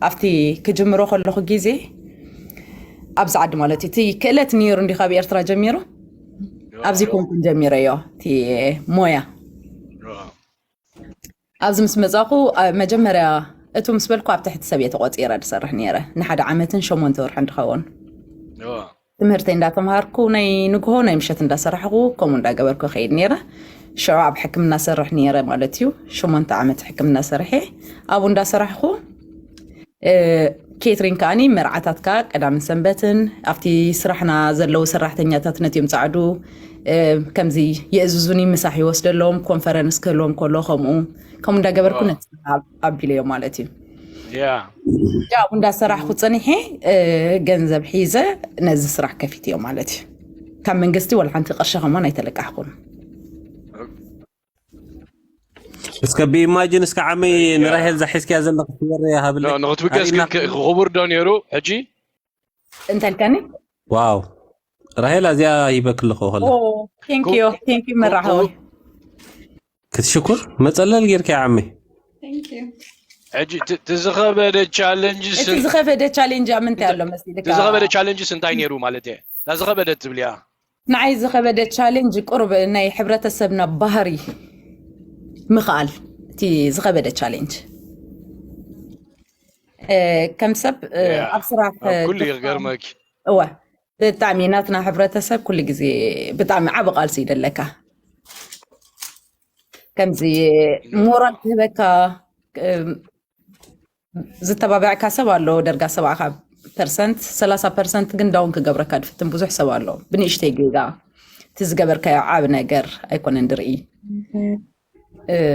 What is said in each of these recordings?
ኣብቲ ክጅምሮ ከለኹ ግዜ ኣብዚ ዓዲ ማለት እዩ። እቲ ክእለት ነይሩ እንዲ ካብ ኤርትራ ጀሚሩ ኣብዚ ኮንኩን ጀሚረዮ እቲ ሞያ። ኣብዚ ምስ መጻኹ መጀመርያ እቱ ምስ በልኩ ኣብ ትሕቲ ሰብ እየ ተቆጺረ ዝሰርሕ ነይረ። ንሓደ ዓመትን ሸሞንተ ወርሕን ዝኸውን ትምህርተይ እንዳተምሃርኩ ናይ ንግሆ ናይ ምሸት እንዳሰራሕኩ ከምኡ እንዳገበርኩ ከይድ ነይረ። ሽዑ ኣብ ሕክምና ሰርሕ ነይረ ማለት እዩ። ሸሞንተ ዓመት ሕክምና ሰርሐ። ኣብኡ እንዳሰራሕኩ ኬትሪን ከዓኒ መርዓታት ከዓ ቀዳምን ሰንበትን ኣብቲ ስራሕና ዘለዉ ሰራሕተኛታት ነትዮም ፃዕዱ ከምዚ የእዝዙኒ፣ ምሳሕ ይወስደሎም፣ ኮንፈረንስ ክህልዎም ከሎ ከምኡ ከምኡ እንዳገበርኩ ነቲ ስራሕ ኣቢለዮ ማለት እዩ። ያ ያው እንዳሰራሕኩ ፀኒሐ ገንዘብ ሒዘ ነዚ ስራሕ ከፊትዮ ማለት እዩ። ካብ መንግስቲ ወላ ሓንቲ ቅርሺ ከማን ኣይተለቃሕኩን። እስከ ብኢማጅን እስከ ዓመይ ንራሄል ዛሒዝክያ ዘለክ ክበረ ሃብለ ንክትብገስ ግን ክቡር ዶ ነይሩ? ሕጂ እንተልከኒ ዋው ራሄል ኣዚኣ ሂበክ ኣለኹ ከለ ቴንኪዩ ቴንኪዩ መራሃዊ ክትሽኩር መፀለል ጌርካ ዓመይ ሕጂ ትዝኸበደ ቻለንጅ እቲ ዝኸበደ ቻሌንጅ ኣብ ምንታይ ኣሎ መሲልካ? ትዝኸበደ ቻለንጅስ እንታይ ነይሩ ማለት እየ? እታ ዝኸበደ ትብልያ ንዓይ ዝኸበደ ቻሌንጅ ቁሩብ ናይ ሕብረተሰብና ባህሪ ምኽኣል እቲ ዝኸበደ ቻሌንጅ ከም ሰብ ኣብ ስራሕ ኩሉ ይገርመኪ እወ ብጣዕሚ ናትና ሕብረተሰብ ኩሉ ግዜ ብጣዕሚ ዓብ ቃልሲ ይደለካ ከምዚ ሞራል ክህበካ ዝተባብዐካ ሰብ ኣሎ ደርጋ ሰብዓካ ፐርሰንት ሰላሳ ፐርሰንት ግን ዳውን ክገብረካ ድፍትን ብዙሕ ሰብ ኣሎ ብንእሽተይ ጌጋ እቲ ዝገበርካዮ ዓብ ነገር ኣይኮነን ድርኢ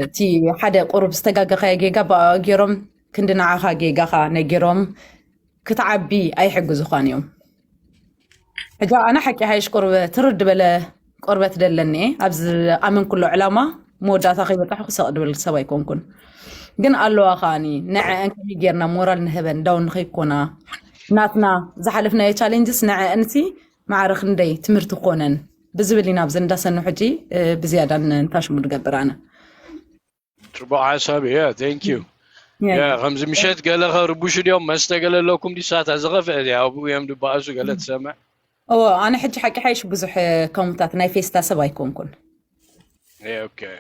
እቲ ሓደ ቁሩብ ዝተጋገኻዮ ጌጋ ብኣ ገይሮም ክንዲ ንዓኻ ጌጋኻ ነጊሮም ክትዓቢ ኣይሕግዙኻን እዮም ሕጂ ኣነ ሓቂ ሓይሽ ቁርበ ትርድ በለ ቆርበት ደለኒ ኣብዚ ኣመን ኩሎ ዕላማ መወዳእታ ከይበጣሑ ክሰቕ ድብል ሰብ ኣይኮንኩን ግን ኣለዋ ከዓኒ ንዐአን ከመይ ጌርና ሞራል ንህበን ዳውን ንኸይኮና ናትና ዝሓለፍናዮ ቻሌንጅስ ንዐአንሲ ማዕረ ክንደይ ትምህርቲ ኮነን ብዝብል ኢና ኣብዚ እንዳሰኑ ሕጂ ብዝያዳ ንንታሽሙ ንገብር ኣነ ጽቡቅ ሓሳብ እየ thank you ከምዚ ምሸት ገለ ከርቡሹ ድዮም መስተ ገለ ኣለኩም ዲሳታ ዝኸፍአ ኣብኡ እዮም ድበኣሱ ገለ ትሰምዕ እዎ ኣነ ሕጂ ሓቂ ሓይሽ ብዙሕ ከምታት ናይ ፌስታ ሰብ ኣይኮንኩን okay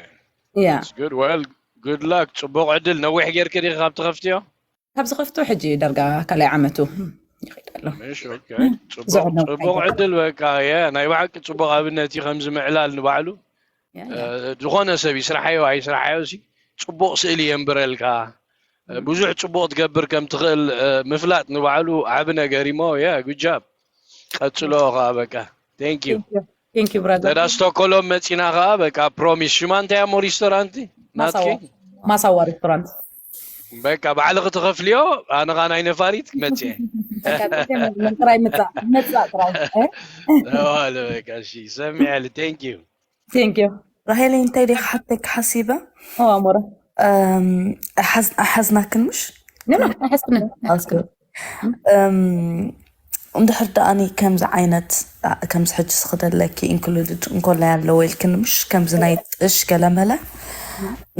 yeah good well good luck ጽቡቅ ዕድል ነዊሕ ጌርክ ዲኻ ካብ ትኸፍትዮ ካብ ዝኸፍቶ ሕጂ ዳርጋ ካልኣይ ዓመቱ ይኸይድ ኣሎ ጽቡቅ ዕድል በቃ የ ናይ ብሓቂ ጽቡቅ ኣብነት እዩ ከምዚ ምዕላል ንባዕሉ ዝኾነ ሰብ ይስራሓዮ ኣይስራሓዮ ሲ ጽቡቅ ስእሊ የንብረልካ ብዙሕ ጽቡቅ ትገብር ከም ትኽእል ምፍላጥ ንባዕሉ ዓቢ ነገር እሞ የ good job ቀጽሎ ከኣ በቃ thank you Thank you brother ነዳ ስቶኮሎም መጺና ከኣ በቃ ፕሮሚስ ሽማ እንታይ እሞ ሪስቶራንት ናትኪ ማሳዋ ሬስቶራንት በቃ ባዕልኺ ትኸፍልዮ ኣነ ኸኣ ናይ ነፋሪት ክመጽእ ጥራይ ምጻእ ምጻእ ጥራይ ተባለ በቃ እሺ ሰሚዐሊ thank you Thank you ራሄለይ እንታይ ዲኻ ሓተክ ሓሲበ ኣሞረ ኣሓዝናክን ምሽ ንሕስክነ እንድሕር ደኣኒ ከምዚ ዓይነት ከምዚ ሕጂ ዝኽደለኪ included እንኮላይ ኣለዎ ኢልክን ምሽ ከምዚ ናይ ጥሽ ገለመለ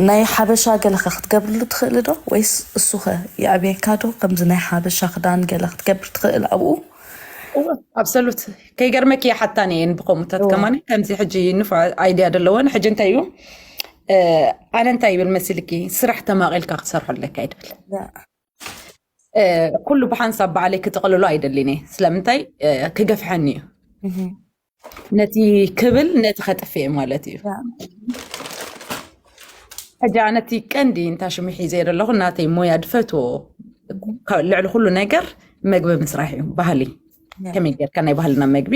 ናይ ሓበሻ ገለኸ ክትገብርሉ ትኽእሊ ዶ ወይስ እሱኸ የዕብየካ ዶ ከምዚ ናይ ሓበሻ ክዳን ገለ ክትገብር ትኽእል ኣብኡ ኣብሰሉት ከይገርመኪ ሓታኒ እየን ብኸሙታት ከማን ከምዚ ሕጂ ንፉዕ ኣይድያ ዘለወን ሕጂ እንታይ እዩ ኣነ እንታይ ይብል መሲልኪ ስራሕ ተማቒልካ ክትሰርሖ ኣለካ ይድብል ኩሉ ብሓንሳብ ባዕለይ ክጥቕልሎ ኣይደልን እየ ስለምንታይ ክገፍሐኒ እዩ ነቲ ክብል ነቲ ከጥፍእ ማለት እዩ ሕጂ ኣነቲ ቀንዲ እንታ ሽሙ ሒዘ ዘለኹ ናተይ ሞያ ድፈትዎ ልዕሊ ኩሉ ነገር መግቢ ምስራሕ እዩ ባህሊ ከመይ ጌርካ ናይ ባህልና መግቢ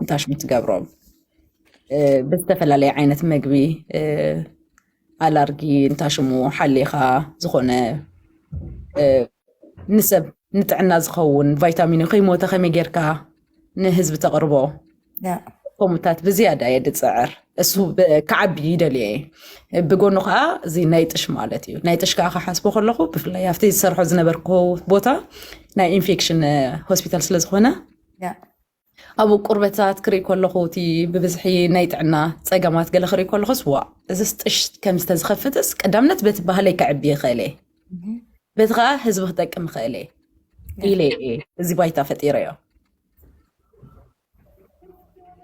እንታ ሽሙ ትገብሮም ብዝተፈላለየ ዓይነት መግቢ ኣላርጊ እንታ ሽሙ ሓሊኻ ዝኾነ ንሰብ ንጥዕና ዝኸውን ቫይታሚን ከይሞተ ከመይ ጌርካ ንህዝቢ ተቕርቦ ከምኡታት ብዝያዳ እየ ድፅዕር እሱ ክዓቢ ይደልየ እየ ብጎኑ ከዓ እዚ ናይ ጥሽ ማለት እዩ ናይ ጥሽ ከዓ ክሓስቦ ከለኹ ብፍላይ ኣብቲ ዝሰርሖ ዝነበርኩ ቦታ ናይ ኢንፌክሽን ሆስፒታል ስለዝኾነ ኣብኡ ቁርበታት ክርኢ ከለኹ እቲ ብብዝሒ ናይ ጥዕና ፀገማት ገለ ክርኢ ከለኹስ ዋ እዚስ ጥሽ ከም ዝተዝኸፍትስ ቀዳምነት በቲ ባህለይ ከዕቢ ይኽእል እየ በቲ ከዓ ህዝቢ ክጠቅም ይኽእል እየ ኢለ እየ እዚ ባይታ ፈጢረዮ።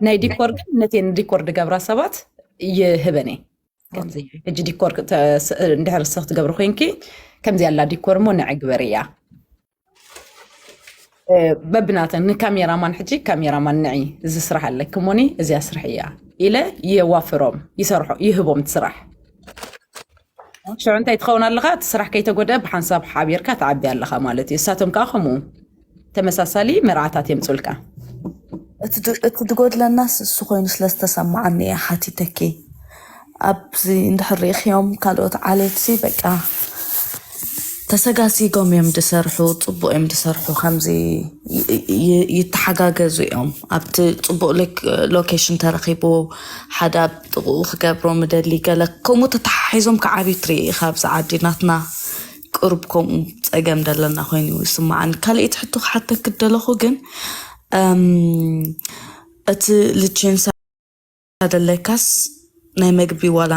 ናይ ዲኮር ግን ነተን ዲኮር ዝገብራ ሰባት ይህበን እየ። ከምዚ ሕጂ ዲኮር ክተ- ስ- እንድሕር ንስኺ ትገብሪ ኮይንኪ ከምዚ ያላ ዲኮር እሞ ንዕግበር እያ። እ፣ በብናተን ንካሜራማን ሕጂ ካሜራማን ንዒ እዚ ስራሕ ኣለኪ እሞኒ እዚያ ስራሕ እያ ኢለ የዋፍሮም ይሰርሖ ይህቦም እቲ ስራሕ። ሽዑ እንታይ ትኸውን ኣለኻ? እቲ ስራሕ ከይተጎድአ ብሓንሳብ ሓቢርካ ትዓቢ ኣለኻ ማለት እዩ። እሳቶም ከዓ ከምኡ ተመሳሳሊ መርዓታት የምፁልካ። እቲ ድ- እቲ ድጎድለናስ እሱ ኮይኑ ስለ ዝተሰማዓኒ እየ ሓቲተኪ። ኣብዚ እንድሕር ርኢኽዮም ካልኦት ዓሌትሲ በቃ ተሰጋሲጎም እዮም ድሰርሑ፣ ፅቡቅ እዮም ድሰርሑ። ከምዚ ይ- ይ- ይተሓጋገዙ እዮም። ኣብቲ ፅቡቅ ሎክ- ሎኬሽን ተረኪቡ ሓደ ኣብ ጥቕኡ ክገብሮ ምደሊ ገለ ከምኡ ተተሓሒዞም ክዓብዩ ትርኢ ኢኻ። ኣብዚ ዓዲ ናትና ቅሩብ ከምኡ ፀገም ደለና ኮይኑ ይስማዓኒ። ካልኣይቲ ሕቶ ክሓተክ ደለኹ ግን እም፣ እቲ ልቼንሳ ደለካስ ናይ መግቢ ዋላ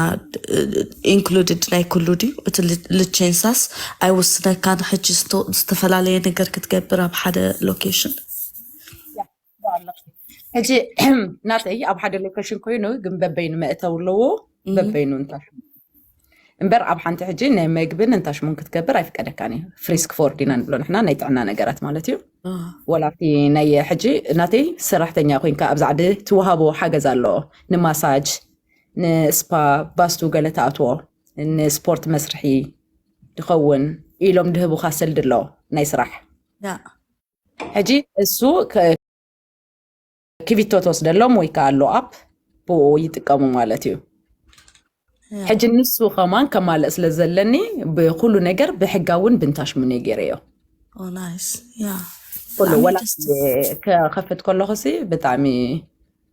ኢንክሉድድ ናይ ኩሉ ድዩ? እቲ ል- ልቼንሳስ ኣይውስነካን? ሕጂ ዝተ- ዝተፈላለየ ነገር ክትገብር ኣብ ሓደ ሎኬሽን ሕጂ ናተይ ኣብ ሓደ ሎኬሽን ኮይኑ ግን በበይኑ መእተው ኣለዎ። በበይኑ እንታሽሙ እምበር ኣብ ሓንቲ ሕጂ ናይ መግብን እንታሽሙን ክትገብር ኣይፍቀደካን እዩ። ፍሪስክ ፎርድ ኢና ንብሎ ንሕና ናይ ጥዕና ነገራት ማለት እዩ። ወላቲ ናይ ሕጂ ናተይ ሰራሕተኛ ኮይንካ ኣብዚ ዓዲ ትወሃቦ ሓገዝ ኣሎ። ንማሳጅ፣ ንስፓ፣ ባስቱ ገለ ትኣትዎ፣ ንስፖርት መስርሒ ድኸውን ኢሎም ድህቡካ ሰልዲ ኣሎ ናይ ስራሕ። ሕጂ እሱ ከ- ክቢቶ ትወስደሎም ወይ ከዓ ኣሎ ኣፕ ብኡ ይጥቀሙ ማለት እዩ። ሕጂ ንሱ ከማን ከማልእ ስለ ዘለኒ ብኩሉ ነገር ብሕጋውን ብንታሽሙን እየ ገይረዮ። ናይስ ያ ኩሉ ወላ ከኸፍት ከለኹ ሲ ብጣዕሚ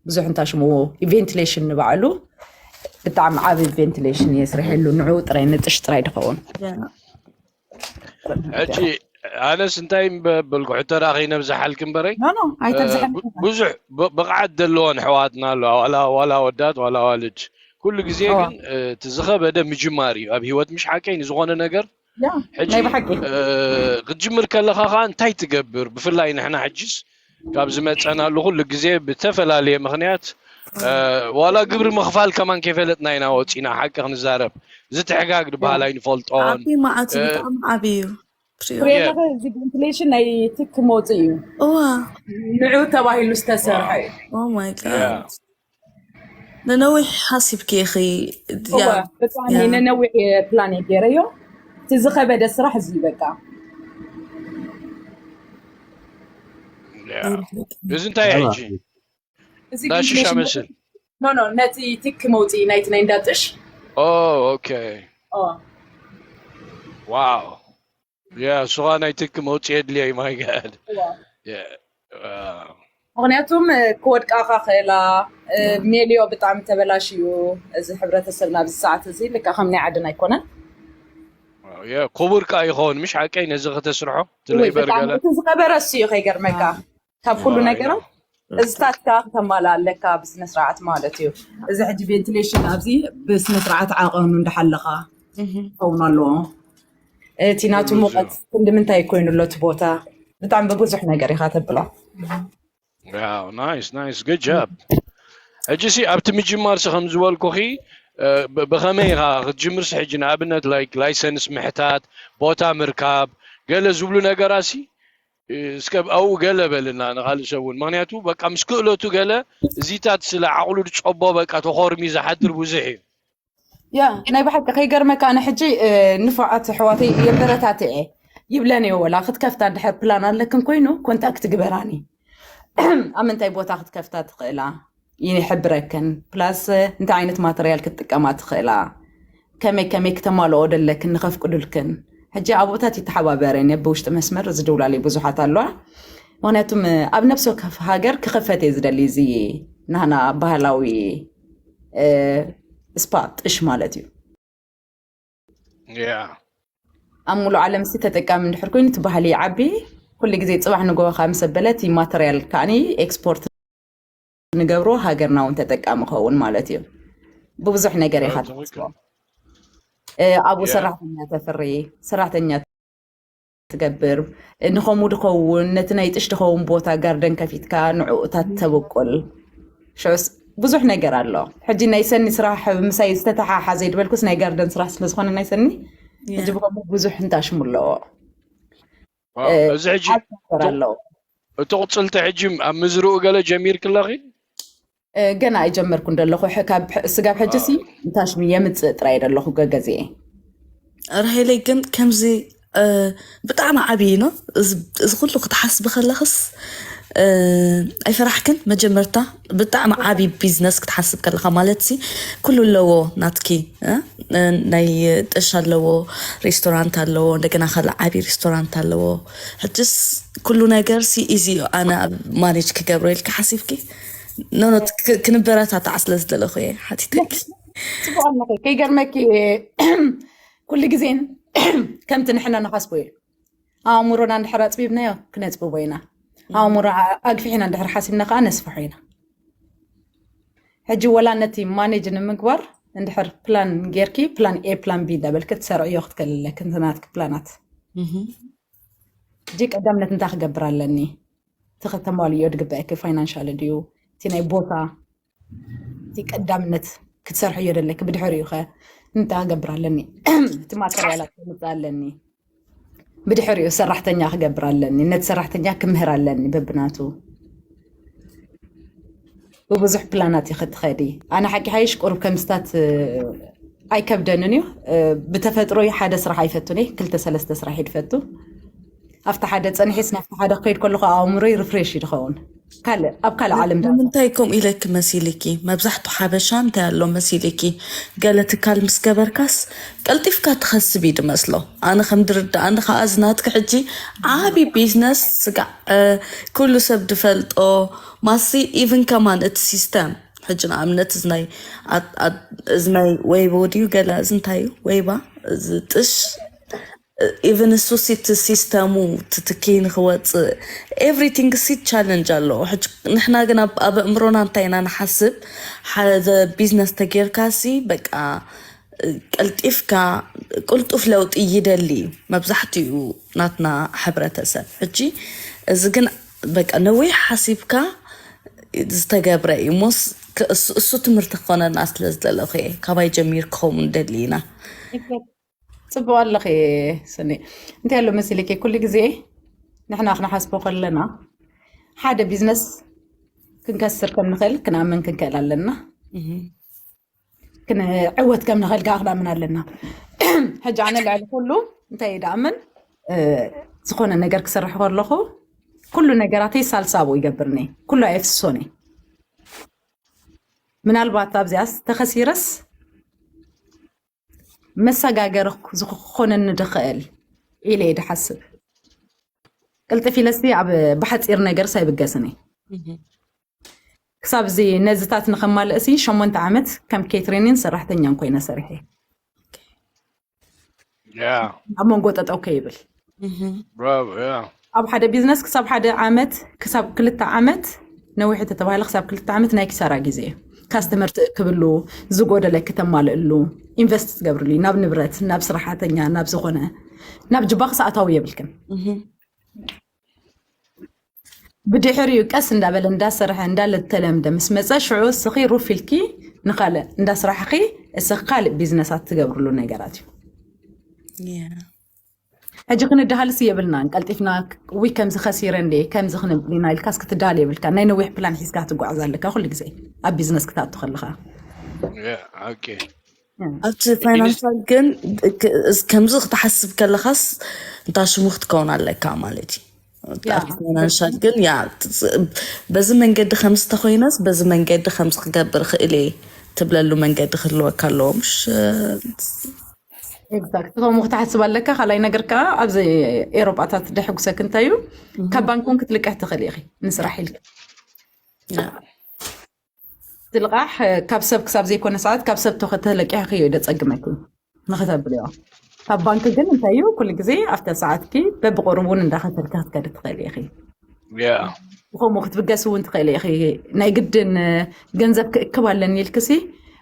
ብዙሕ እንታሽሙ ቬንቲሌሽን ንባዕሉ ብጣዕሚ ዓብ ቬንቲሌሽን እየ ስሪሐሉ። ንዑ ጥራይ ንጥሽ ጥራይ ድኸውን ሕጂ ኣነስ እንታይ በልኩ ሕቶ ዳ ከይነብዝሓልክ እምበረይ ኖ ኖ ኣይተብዝሐ ብዙሕ ብቕዓት ዘለዎን ኣሕዋትና ኣለዋ ዋላ ዋላ ወዳት ዋላ ዋልድ ኩሉ ግዜ ግን እቲ ዝኸበደ ምጅማር እዩ ኣብ ህይወት ምሽ ሓቀይ ንዝኾነ ነገር ሕጂ ናይ ብሓቂ ክትጅምር ከለኻ ከዓ እንታይ ትገብር ብፍላይ ንሕና ሕጂስ ካብ ዝመፀናሉ ኩሉ ግዜ ብተፈላለየ ምክንያት ዋላ ግብሪ ምኽፋል ከማን ከይፈለጥና ኢና ወፂና ሓቂ ክንዛረብ ዝትሕጋግ ዝበሃል ኣይንፈልጦን ዓቢ መዓት እዩ ብጣዕሚ ዓቢ እዩ ሪኤለኸ እዚ ቬንቲሌሽን ናይ ትክ መውፅእ እዩ እዋ ንዑ ተባሂሉ ዝተሰርሐ እዩ ኦ ማይ ጋድ ንነዊሕ ሓሲብኪ ኢኺ እዋ ብጣዕሚ ንነዊሕ ፕላን እየ ገይረዮ እቲ ዝኸበደ ስራሕ እዚ እዩ በቃ እዚ እንታይ ሕጂ እዚ ዳሽሻ መስል ኖ ኖ ነቲ ትክ መውፅኢ ናይቲ ናይ እንዳጥሽ ኦ ኦኬ ዋው ያ እሱኻ ናይ ትክ መውፅኢ የድልየ ማይ ጋድ ምክንያቱም ክወድቃ ካ ክእላ ሜልዮ ብጣዕሚ ተበላሽዩ እዚ ሕብረተሰብና ኣብዚ ሰዓት እዚ ልካ ከም ናይ ዓድና ኣይኮነን ክቡር ካ ይኸውን ምሽ ሓቀይ ነዚ ከተስርሖ ትለይበር ገለ እቲ ዝኸበረ እሱ እዩ ከይገርመካ ካብ ኩሉ ነገራት እዚታት ካ ክተማላ ኣለካ ብስነ ስርዓት ማለት እዩ እዚ ሕጂ ቬንቲሌሽን ኣብዚ ብስነ ስርዓት ዓቐኑ እንዳሓለኻ ክኸውን ኣለዎ እቲ ናቱ ሙቐት ክንዲ ምንታይ ኮይኑ ኣሎ እቲ ቦታ ብጣዕሚ ብብዙሕ ነገር ኢኻ ተብሎ ናይስ ናይስ good job ሕጂ ሲ ኣብቲ ምጅማር ሲ ከም ዝበልኩኺ ብኸመይ ኢኻ ክትጅምር ሲ ሕጂ ንኣብነት like license ምሕታት ቦታ ምርካብ ገለ ዝብሉ ነገራ ሲ እስከ ኣብኡ ገለ በልና ንካልእ ሰብ እውን ምክንያቱ በቃ ምስ ክእለቱ ገለ እዚታት ስለ ዓቕሉ ዝፀቦ በቃ ተኾርሚ ዝሓድር ብዙሕ እዩ ያ ናይ ብሓቂ ከይገርመካ ኣነ ሕጂ ንፉዓት ኣሕዋተይ የበረታትዐ ይብለን እየ ወላ ክትከፍታ እንድሕር ፕላን ኣለክን ኮይኑ ኮንታክት ግበራኒ ኣብ ምንታይ ቦታ ክትከፍታ ትኽእላ ይሕብረክን ፕላስ እንታይ ዓይነት ማተርያል ክትጥቀማ ትኽእላ ከመይ ከመይ ክተማልኦ ደለክን ንኸፍቅዱልክን ሕጂ ኣብኡታት ይተሓባበረን እየ ብውሽጢ መስመር ዝድውላለይ ብዙሓት ኣለዋ ምክንያቱም ኣብ ነብሲ ወከፍ ሃገር ክኽፈት እየ ዝደሊ እዚ ናህና ባህላዊ ስፓ ጥሽ ማለት እዩ ኣብ ሙሉ ዓለም ሲ ተጠቃሚ እንድሕር ኮይኑ እቲ ባህሊ ይዓቢ ኩሉ ግዜ ፅባሕ ንጎ ካብ ምስ ኣበለ እቲ ማተርያል ከዓኒ ኤክስፖርት ንገብሮ ሃገርና እውን ተጠቃሚ ከውን ማለት እዩ ብብዙሕ ነገር ኢኻ ኣብኡ ሰራሕተኛ ተፍሪ ሰራሕተኛ ትገብር፣ ንኸምኡ ድኸውን ነቲ ናይ ጥሽ ድኸውን ቦታ ጋርደን ከፊትካ ንዕኡታት ተበቁል። ሽዑስ ብዙሕ ነገር ኣሎ። ሕጂ ናይ ሰኒ ስራሕ ምሳይ ዝተተሓሓዘ ይድበልኩስ ናይ ጋርደን ስራሕ ስለ ዝኾነ ናይ ሰኒ ሕጂ ብኸምኡ ብዙሕ እንታሽሙ ኣለዎ። እዚ ሕጂ ኣለዎ። እቲ ቁፅልቲ ሕጂ ኣብ ምዝርኡ ገለ ጀሚርክለኺ? ገና ኣይጀመርኩን ደለኹ። ካብ ስጋብ ሕጂ ሲ እንታሽሙ የምፅእ ጥራይ ደለኹ ገገዜ። ራሄለይ ግን ከምዚ ብጣዕሚ ዓብዪ ነው እዚ ኩሉ ክትሓስቢ ከለኽስ ኣይፈራሕክን? መጀመርታ ብጣዕሚ ዓብዪ ቢዝነስ ክትሓስብ ከለኻ ማለት ሲ ኩሉ ኣለዎ ናትኪ። ናይ ጥሽ ኣለዎ፣ ሬስቶራንት ኣለዎ፣ እንደገና ካልእ ዓብዪ ሬስቶራንት ኣለዎ። ሕጅስ ኩሉ ነገር ሲ ኢዚ እዩ ኣነ ኣብ ማኔጅ ክገብሮ ኢልካ ሓሲብኪ? ኖኖ ክንበረታታዕ ስለ ዝደለኹ እየ ሓቲተኪ። ፅቡቅ ኣለኺ። ከይገርመኪ ኩሉ ግዜን ከምቲ ንሕና ንሓስቦ እዩ። ኣእምሮና እንድሕር ኣፅቢብናዮ ክነፅብቦ ኢና። ኣእምሮ ኣግፊሕና እንድሕር ሓሲብና ከዓ ነስፍሖ ኢና። ሕጂ ወላ ነቲ ማኔጅ ንምግባር እንድሕር ፕላን ጌርኪ ፕላን ኤ ፕላን ቢ እንዳበልኪ ትሰርዕዮ ክትከልለኪ ናትኪ ፕላናት። ሕጂ ቀዳምነት እንታይ ክገብር ኣለኒ? እቲ ከተማልዮ ድግበአኪ ፋይናንሻል ድዩ እቲ ናይ ቦታ እቲ ቀዳምነት ክትሰርሕዮ ደለኪ ብድሕሪኡ ከ እንታይ ክገብር ኣለኒ? እቲ ማተርያላት ከምፅእ ኣለኒ ብድሕሪኡ ሰራሕተኛ ክገብር ኣለኒ ነቲ ሰራሕተኛ ክምህር ኣለኒ በብናቱ ብብዙሕ ፕላናት ኢኺ ትኸዲ። ኣነ ሓቂ ሓይሽ ቁሩብ ከምስታት ኣይከብደንን እዩ። ብተፈጥሮይ ሓደ ስራሕ ኣይፈቱን እየ። ክልተ ሰለስተ ስራሕ ይድፈቱ። ኣብቲ ሓደ ፀንሒስ ናብቲ ሓደ ክኸይድ ከለኹ ኣእምሮይ ሪፍሬሽ እዩ ዝኸውን። ካልእ ኣብ ካልእ ዓለም ዳ ንምንታይ ከምኡ ኢለኪ መሲልኪ? መብዛሕቱ ሓበሻ እንታይ ኣሎ መሲልኪ? ገለ ትካል ምስ ገበርካስ ቀልጢፍካ ትኸስብ እዩ ድመስሎ። ኣነ ከም ድርዳኣኒ ከዓ እዚ ናትኪ ሕጂ ዓቢ ቢዝነስ ስጋዕ ኩሉ ሰብ ድፈልጦ ማሲ ኢቭን ከማን እቲ ሲስተም ሕጂ ንኣብነት እዚ ናይ እዚ ናይ ወይቦ ድዩ ገለ እዚ እንታይ እዩ ወይባ እዚ ጥሽ ኢቨን እሱ ሲ እቲ ሲስተሙ ትትኪ ንክወፅእ ኤቭሪቲንግ ሲ ቻለንጅ ኣለዎ። ሕጂ ንሕና ግን ኣብ ኣብ ኣእምሮና እንታይ ኢና ንሓስብ ሓደ ቢዝነስ ተጌርካ ሲ በቃ ቀልጢፍካ ቅልጡፍ ለውጢ ይደሊ እዩ መብዛሕትኡ ናትና ሕብረተሰብ። ሕጂ እዚ ግን በቃ ነዊሕ ሓሲብካ ዝተገብረ እዩ ሞስ እሱ ትምህርቲ ክኾነና ስለ ዝደለኹ እየ ካባይ ጀሚር ክኸውን ደሊ ኢና። ፅቡቅ ኣለኺ ስኒ። እንታይ ኣሎ መሲልኪ ኩሉ ግዜ ንሕና ክንሓስቦ ከለና ሓደ ቢዝነስ ክንከስር ከም ንኽእል ክንኣምን ክንክእል ኣለና። ክንዕወት ከም ንኽእል ከዓ ክንኣምን ኣለና። ሕጂ ኣነ ልዕሊ ኩሉ እንታይ እየ ድኣምን ዝኾነ ነገር ክሰርሕ ከለኹ ኩሉ ነገራተይ ሳልሳቦ ይገብርኒ ኩሉ ኣየፍስሶኒ። ምናልባት ኣብዚኣስ ተኸሲረስ መሰጋገሪ ዝኾነኒ ድኽእል ኢለ እየ ድሓስብ። ቅልጥፍ ኢለሲ ኣብ ብሓፂር ነገርስ ኣይብገስን እየ። ክሳብ እዚ ነዚታት ንኸማልእ ሲ ሸሞንተ ዓመት ከም ኬትሪንን ሰራሕተኛን ኮይነ ሰሪሐ እየ። ኣብ መንጎ ጠጠው ከይብል ብራቮ ያ ኣብ ሓደ ቢዝነስ ክሳብ ሓደ ዓመት ክሳብ ክልተ ዓመት ነዊሕ ተተባሃለ ክሳብ ክልተ ዓመት ናይ ኪሳራ ግዜ እዩ። ካስተመር ትእክብሉ፣ ዝጎደለ ክተማልእሉ፣ ኢንቨስት ትገብርሉ እዩ። ናብ ንብረት፣ ናብ ስራሕተኛ፣ ናብ ዝኾነ ናብ ጅባ ክሰኣታዊ የብልክን። ብድሕሪኡ ቀስ እንዳበለ እንዳሰርሐ እንዳለተለምደ ምስ መፀ ሽዑ እስኺ ሩፍ ኢልኪ ንካልእ እንዳስራሕኺ እስኺ ካልእ ቢዝነሳት ትገብርሉ ነገራት እዩ። ሕጂ ክንድሃልስ የብልናን ቀልጢፍና ዊ ከምዚ ከሲረ እንደ ከምዚ ክንብል ኢና ኢልካስ ክትድሃል የብልካ ናይ ነዊሕ ፕላን ሒዝካ ትጓዓዝ ኣለካ ኩሉ ግዜ ኣብ ቢዝነስ ክትኣቱ ከለካ። ኣብቲ ፋይናንሻል ግን ከምዚ ክትሓስብ ከለካስ እንታ ሽሙ ክትከውን ኣለካ ማለት እዩ። ኣብቲ ፋይናንሻል ግን ያ በዚ መንገዲ ከምዚ ተኮይነስ በዚ መንገዲ ከምዚ ክገብር ክእል እየ ትብለሉ መንገዲ ክህልወካ ኣለዎ ምሽ ኤግዛክት ከምኡ ክትሓስብ ኣለካ። ካልኣይ ነገር ከዓ ኣብዚ ኤሮጳታት ደሕጉሰክ እንታይ እዩ ካብ ባንክ እውን ክትልቅሕ ትኽእል ኢኺ ንስራሕ ኢልክ ትልቃሕ ካብ ሰብ ክሳብ ዘይኮነ ሰዓት ካብ ሰብ ተተለቂሕኪ እዩ ደፀግመኪ ንክተብልዮ። ካብ ባንክ ግን እንታይ እዩ ኩሉ ግዜ ኣብተ ሰዓትኪ በብቆርብ እውን እንዳኸፈልኪ ክትከዲ ትኽእል ኢኺ። ከምኡ ክትብገስ እውን ትኽእል ኢኺ። ናይ ግድን ገንዘብ ክእክብ ኣለኒ ኢልክሲ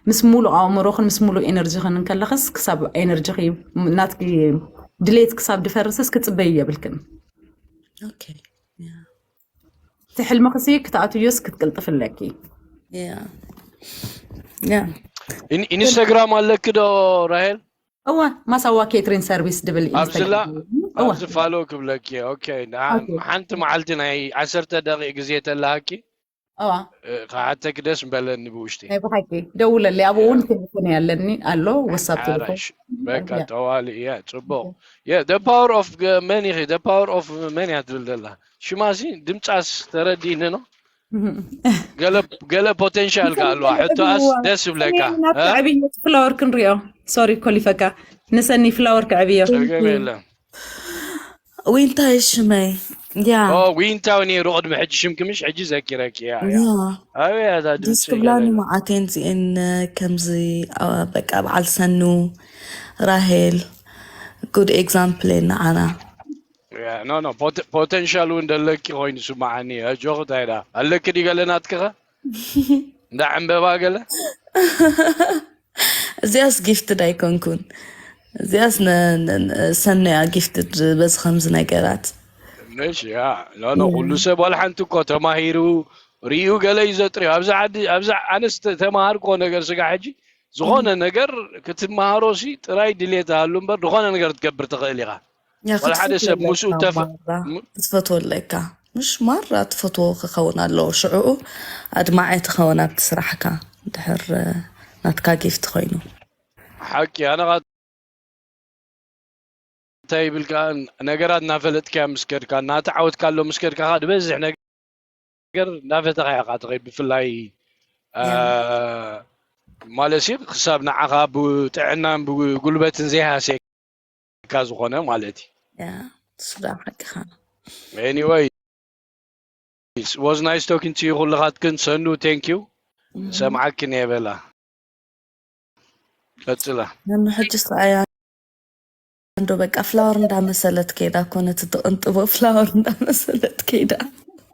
ምስ ሙሉእ ኣእምሮኽን ምስ ሙሉእ ኤነርጂኽን እንከለኽስ ክሳብ ኤነርጂኺ ናትኪ ድሌት ክሳብ ድፈርስስ ክጽበይ የብልክን። Okay. Yeah. እቲ ሕልምኽሲ ክትኣትዮስ ክትቅልጥፍ ኣለኪ። Yeah. Yeah. ኢንስታግራም ኣለኪ ዶ ራሄል? እዋ፣ ማሳዋ ኬትሪን ሰርቪስ ድብል ኣብዚላ እዋ ኣብዚ ፋሎ ክብለኪ። ኦኬ፣ ሓንቲ መዓልቲ ናይ ዓሰርተ ደቂቕ ግዜ ተላሃኪ እዋ ክሓተኪ ደስ ምበለኒ ብውሽጢ። ናይ ብሓቂ ደውለለይ። ኣብኡ እውን ቴሌፎን ያለኒ ኣሎ፣ ወሳብ ቴሌፎን። በቃ ጠዋሊ እያ። ጽቡቕ። የ the power of መን ኢኺ? The power of መን እያ ትብል ዘላ? ሽማሲ ድምጻስ ተረዲኒ ነው። ገለ ፖቴንሻል ከ ኣለዋ። ሕቶኣስ ደስ ይብለካ። ናት ክዕብዮ ፍላወር ክንሪኦ። ሶሪ ኮሊፈካ። ንሰኒ ፍላወር ክዕብዮ። ጸገም የለን። ዊንታ ሽመይ። ያ ዊንታ ነይሩ ቅድሚ ሕጂ ሽምኪ ምሽ ሕጂ ዘኪረኪ እያ። ያ ኣበይ እያ እዛ ድምፂ ደስ ክብላኒ ገለ? መዓቴን ዚኤን ከምዚ በቃ በዓል ሰኑ ራሄል good example ንዓና። ኖ ኖ ፖቴንሻል እውን ደለኪ ኮይኑ ስማዓኒ። ኣጆኺ እንታይ ዳ ኣለኪ ዲ ገለ ናትክኸ እንዳ ዕምበባ ገለ እዚኣስ ጊፍትድ ኣይኮንኩን። እዚኣስ ነ- ነ- ነ- ሰነያ ጊፍትድ በዚ ከምዚ ነገራት ምሽ ያ ኖ ኖ ኩሉ ሰብ ዋላ ሓንቲ እኮ ተማሂሩ ሪኡ ገለ እዩ ዘጥርዮ። ኣብዚ ዓዲ ኣብዚ ኣነስ ተ- ተማሃርኮ ነገር ስጋ ሕጂ ዝኾነ ነገር ክትመሃሮ ሲ ጥራይ ድሌት ኣሉ እምበር ዝኾነ ነገር ክትገብር ትኽእል ኢኻ። ያ ዋላ ሓደ ሰብ ክትፈትወለካ ምስኡ ተፈ- ማራ ክትፈትወለካ ምሽ ማራ ትፈትዎ ክኸውን ኣለዎ። ሽዕኡ ኣድማዒ ትኸውን ኣብቲ ስራሕካ ድሕር ናትካ ጊፍት ኮይኑ። ሓቂ ኣነ ኻ እንታይ ይብል ከኣ ነገራት እናፈለጥካያ ምስ ከድካ እናተዓወትካሎ ምስ ከድካ ኸኣ ዝበዝሕ ነገር እናፈተኻ ኢኻ ትኸይድ። ብፍላይ አ፣ ማለት ሲ ክሳብ ንዓኻ ብጥዕናን ብጉልበትን ዘይሃስየካ ዝኾነ ማለት እዩ። ያ ስዳ ሓቅኻ። Anyway, was nice talking to you ኩልኻትክን። ሰኑ thank you። ሰምዓክን እየ በላ። ቀጽላ። ነኑ ሕጂ ሰኣያ እንዶ በቃ ፍላወር እንዳመሰለት ከይዳ እኮ ነቲ ትቕንጥቦ ፍላወር እንዳመሰለት ከይዳ።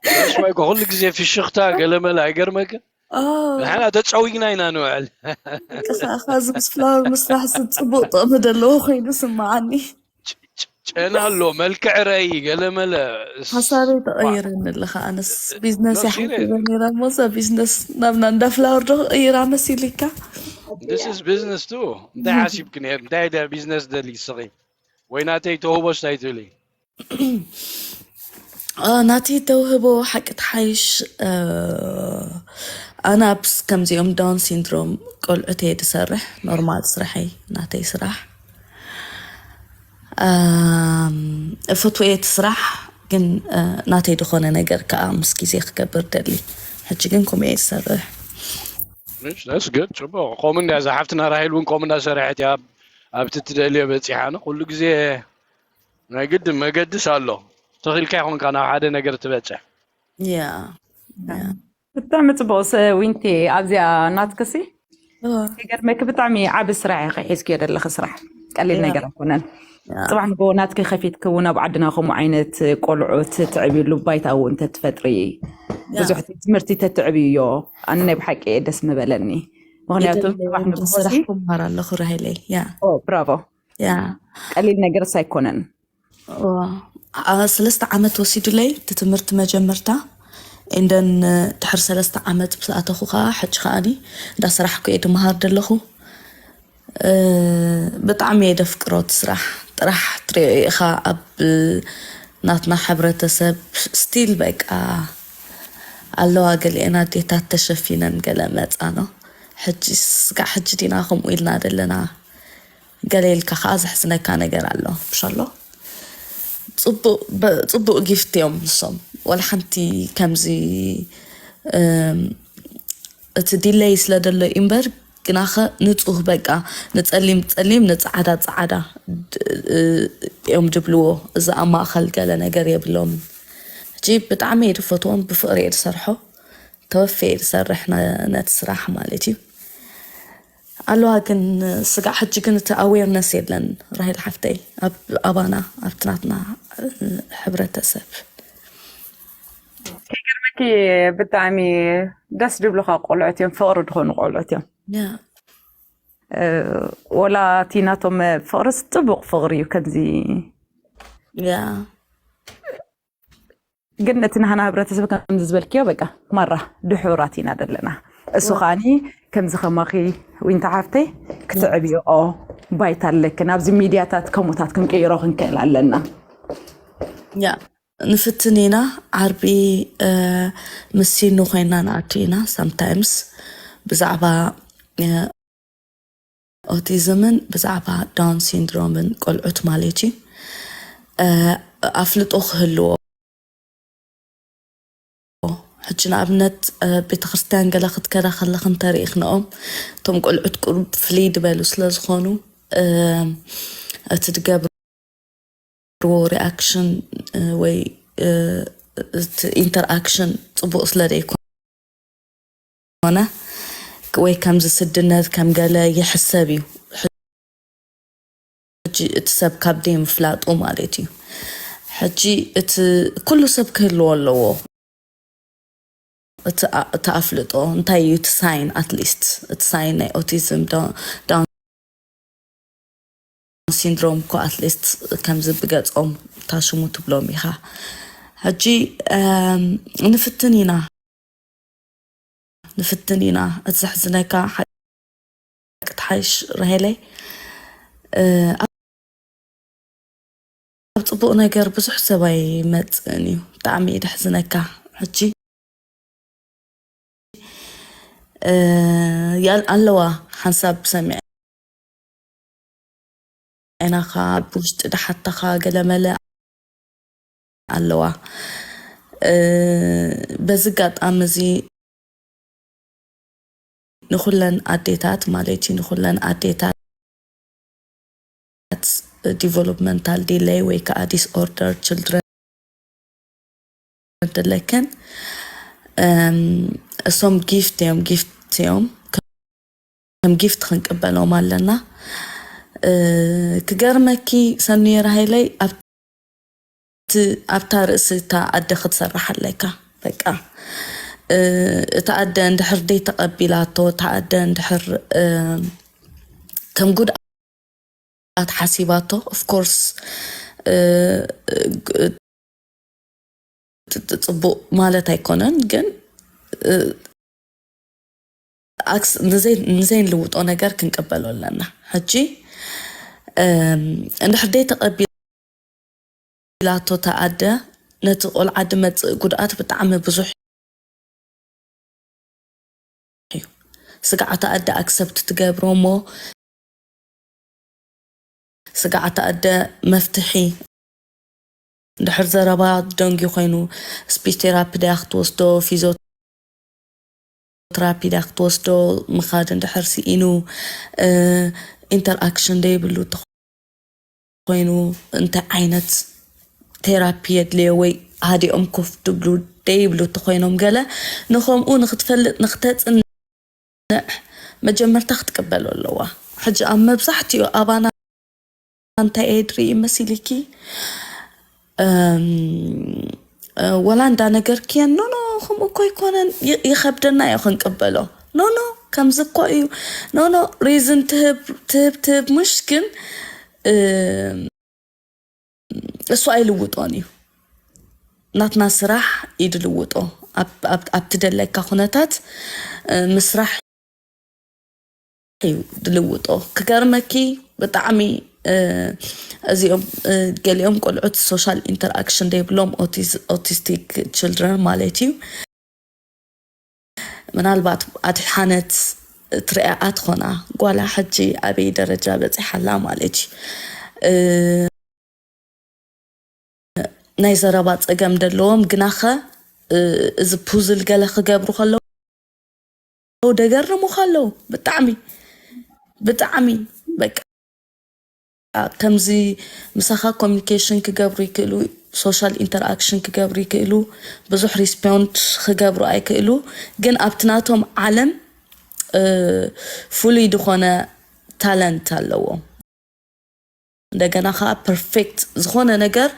ተስፋይ እኮ ኩሉ ግዜ ፍሽኽታ ገለመለ ኣይገርመክን? ኦ ንሕና ተጸዊግና ኢና ንውዕል። ቅሳኻ እዚ ምስ ፍላወር ምስራሕ ስ ጽቡቕ ጥቕሚ ዘለዎ ኮይኑ ስምዓኒ። ጨና ኣሎ መልክዕ ረይ ገለመለ። ሓሳበይ ተቐይረኒ ኣለኻ። ኣነስ ቢዝነስ No, ይሓስበ serious. ነይረ እሞ እዛ ቢዝነስ ናብና እንዳ ፍላወር ዶ ክቕይራ መሲልካ? This is business too። እንታይ ሓሲብክ ነይር? እንታይ ደ ቢዝነስ ደሊ ስኺ? ወይ ናተይ ተውህቦ ስታይ ትብሊ? አ፣ ናተይ ተውህቦ ሓቂ ትሓይሽ። አ፣ ኣነ ኣብስ ከምዚኦም ዳውን ሲንድሮም ቆልዑት እየ ዝሰርሕ። ኖርማል ስራሐይ ናተይ ስራሕ ኣም፣ እፈትወ እየ እቲ ስራሕ ግን አ፣ ናተይ ዝኾነ ነገር ከዓ ምስ ግዜ ክገብር ደሊ። ሕጂ ግን ከምኡ እየ ዝሰርሕ። That's good። ጽቡቕ። ከምኡ እንዳ እዛ ሓፍትና ራሄል እውን ከምኡ እንዳሰረሐት እያ። ኣብ- ኣብቲ ትደልዮ በጺሓ ነው። ኩሉ ግዜ ናይ ግድ መገድስ ኣሎ። ተኺልካ ይኾንካ ናብ ሓደ ነገር ትበጽሕ። ያ ብጣዕሚ ጽቡቕ። ስ- ዊንቲ ኣብዚኣ ናትክሲ እ፣ ይገርመኪ ብጣዕሚ ዓቢ ስራሕ ኢኺ ሒዝክዮ ዘለኺ ስራሕ ቀሊል ያ ነገር ኣይኮነን። ያ ጽባሕ ንጎ ናትኪ ከፊትኪ እውን ኣብ ዓድና ከምኡ ዓይነት ቆልዑት ትዕብዩሉ ባይታ እውን ተትፈጥሪ ያ ብዙሕ ትምህርቲ ተትዕብዮ ኣነ ናይ ብሓቂ እየ ደስ ምበለኒ። ምክንያቱ የድሊ ጽባሕ ንጎ ስራሕ ክምሃር ኣለኹ ራሄለይ። ያ ብራቮ ያ ቀሊል ነገርስ ኣይኮነን። ዋ፣ አ፣ ሰለስተ ዓመት ወሲዱለይ እቲ ትምህርቲ መጀመርታ እንደን ድሕሪ ሰለስተ ዓመት ምስ ኣተኹ ከዓ ሕጂ ከዓኒ እንዳሰራሕኩ እየ ድመሃር ዘለኹ። እ፣ ብጣዕሚ እየ ደፍቅሮ እቲ ስራሕ። ጥራሕ ትሪኦ ኢኻ ኣብ ናትና ሕብረተሰብ ስቲል በቃ ኣለዋ ገሊኤን ኣዴታት ተሸፊነን ገለ መፃ ነው። ሕጂ ስጋዕ ሕጂ ዲና ከምኡ ኢልና ዘለና ገለ ኢልካ ከዓ ዘሕዝነካ ነገር ኣሎ ብሻሎ። ፅቡቅ ጊፍት እዮም ንሶም። ወላ ሓንቲ ከምዚ እቲ ዲለይ ስለ ደሎ እምበር ግናኸ ንፁህ በቃ ንፀሊም ፀሊም ንፃዓዳ ፃዓዳ እዮም ድብልዎ። እዚ ኣብ ማእኸል ገለ ነገር የብሎም። ሕጂ ብጣዕሚ እየ ድፈትዎም ብፍቅሪ እየ ድሰርሖ። ተወፌ እየ ድሰርሕ ነቲ ስራሕ ማለት እዩ። ኣለዋ ግን ስጋዕ ሕጂ ግን እቲ ኣዌርነስ የለን ራሄል ሓፍተይ፣ ኣብ ኣባና ኣብቲ ናትና ሕብረተሰብ። ከይገርመኪ ብጣዕሚ ደስ ድብሉካ ቆልዑት እዮም፣ ፍቅሪ ድኾኑ ቆልዑት እዮም። ያ ወላ እቲ ናቶም ፍቕርስ ጥቡቕ ፍቕሪ እዩ። ከምዚ ያ ግን እቲ ናህና ህብረተሰብ ከምዚ ዝበልክዮ በቃ ማራ ድሑራት ኢና ዘለና። እሱ ከዓኒ ከምዚ ከማኺ ዊንታ ሓፍተይ ክትዕብዮ ባይታ ኣለክን። ኣብዚ ሚድያታት ከምኡታት ክንቅይሮ ክንክእል ኣለና። ያ ንፍትን ኢና። ዓርቢ ምስ ሲኑ ኮይና ንኣቱ ኢና። ሳምታይምስ ብዛዕባ ኦቲዝምን ብዛዕባ ዳውን ሲንድሮምን ቆልዑት ማለት እዩ ኣፍልጦ ክህልዎ። ሕጂ ንኣብነት ቤተክርስትያን ገለ ክትከዳ ከለክ እንተርኢክንኦም እቶም ቆልዑት ቁሩብ ፍልይ ዝበሉ ስለ ዝኾኑ እቲ ድገብርዎ ሪኣክሽን ወይ ኢንተርኣክሽን ፅቡቅ ስለ ዘይኮነ ወይ ከምዚ ስድነት ከም ገለ ይሕሰብ እዩ። ሕጂ እቲ ሰብ ካብ ደይ ምፍላጡ ማለት እዩ። ሕጂ እቲ ኩሉ ሰብ ክህልዎ ኣለዎ እቲ ኣፍልጦ እንታይ እዩ እቲ ሳይን ኣትሊስት እቲ ሳይን ናይ ኦቲዝም ዳውን ሲንድሮም እኮ ኣትሊስት ከምዚ ብገጾም ታሽሙ ትብሎም ኢኻ። ሕጂ ንፍትን ኢና ንፍትን ኢና። እቲ ዘሕዝነካ ሓቂ ትሓይሽ ራሄለይ ኣብ ፅቡቅ ነገር ብዙሕ ሰብ ኣይመፅእን እዩ። ብጣዕሚ እዩ ደሕዝነካ። ሕጂ ኣለዋ ሓንሳብ ሰሚዐ ዓይናኻ ብውሽጢ ድሓተኻ ገለመለ ኣለዋ። በዚ ኣጋጣሚ እዚ ንኹለን ኣዴታት ማለት እዩ ንኹለን ኣዴታት developmental delay ወይ ከዓ disorder children እንተለክን እሶም ጊፍት እዮም ጊፍት እዮም ከም ጊፍት ክንቅበሎም ኣለና። ክገርመኪ ሰኑየ ራሄለይ ኣብታ ርእሲ እታ ኣደ ክትሰርሕ ኣለካ። በቃ እታ ኣደ እንድሕር ደይ ተቐቢላቶ እታ ኣደ እንድሕር ከም ጉድኣት ሓሲባቶ ኦፍኮርስ ጽቡቅ ማለት ኣይኮነን፣ ግን ንዘይንልውጦ ነገር ክንቅበሎ ኣለና። ሕጂ እንድሕር ደይ ተቐቢላቶ እታ ኣደ ነቲ ቆልዓ ድመፅእ ጉድኣት ብጣዕሚ ብዙሕ እዩ። ስጋዕ እታ ኣደ ኣክሰፕት ትገብሮ እሞ ስጋዕ እታ ኣደ መፍትሒ እንድሕር ዘረባ ደንጊ ኮይኑ ስፒች ቴራፒ ድያ ክትወስዶ ፊዞ ትራፒ ድያ ክትወስዶ ምኻድ እንድሕር ስኢኑ ኢንተርኣክሽን ደይብሉ እንተኾይኑ እንታይ ዓይነት ቴራፒ የድልዮ ወይ ሃዲኦም ኮፍ ድብሉ ደይብሉ እንተኾይኖም ገለ ንኸምኡ ንክትፈልጥ ንክተፅንዕ መጀመርታ ክትቅበሎ ኣለዋ። ሕጂ ኣብ መብዛሕትኡ ኣባና እንታይ እየ ድርኢ መሲልኪ ወላ እንዳ ነገር ክየን ኖኖ ከምኡ እኮ ኣይኮነን ይኸብደና እዮ ክንቅበሎ ኖኖ ከምዚ እኮ እዩ ኖኖ ሪዝን ትህብ ትህብ ትህብ ምሽ ግን እሱ ኣይልውጦን እዩ ናትና ስራሕ እዩ ድልውጦ ኣብቲ ደለካ ኩነታት ምስራሕ እዩ ድልውጦ ክገርመኪ ብጣዕሚ እዚኦም ገሊኦም ቆልዑት social interaction ዘይብሎም autistic children ማለት እዩ ምናልባት ኣድሓነት ትሪኣኣ ትኾና ጓላ ሕጂ ኣበይ ደረጃ በፂሓላ ማለት እዩ ናይ ዘረባ ፀገም ደለዎም ግናኸ እዚ ፑዝል ገለ ክገብሩ ከለዉ ደገርሙኻ ኣለዉ ብጣዕሚ ብጣዕሚ በቃ ከምዚ ምሳኻ ኮሚኒኬሽን ክገብሩ ይክእሉ social interaction ክገብሩ ይክእሉ ብዙሕ ሪስፖንድ ክገብሩ ኣይክእሉ ግን ኣብቲ ናቶም ዓለም ፍሉይ ዝኾነ ታለንት ኣለዎም እንደገና ከዓ ፐርፌክት ዝኾነ ነገር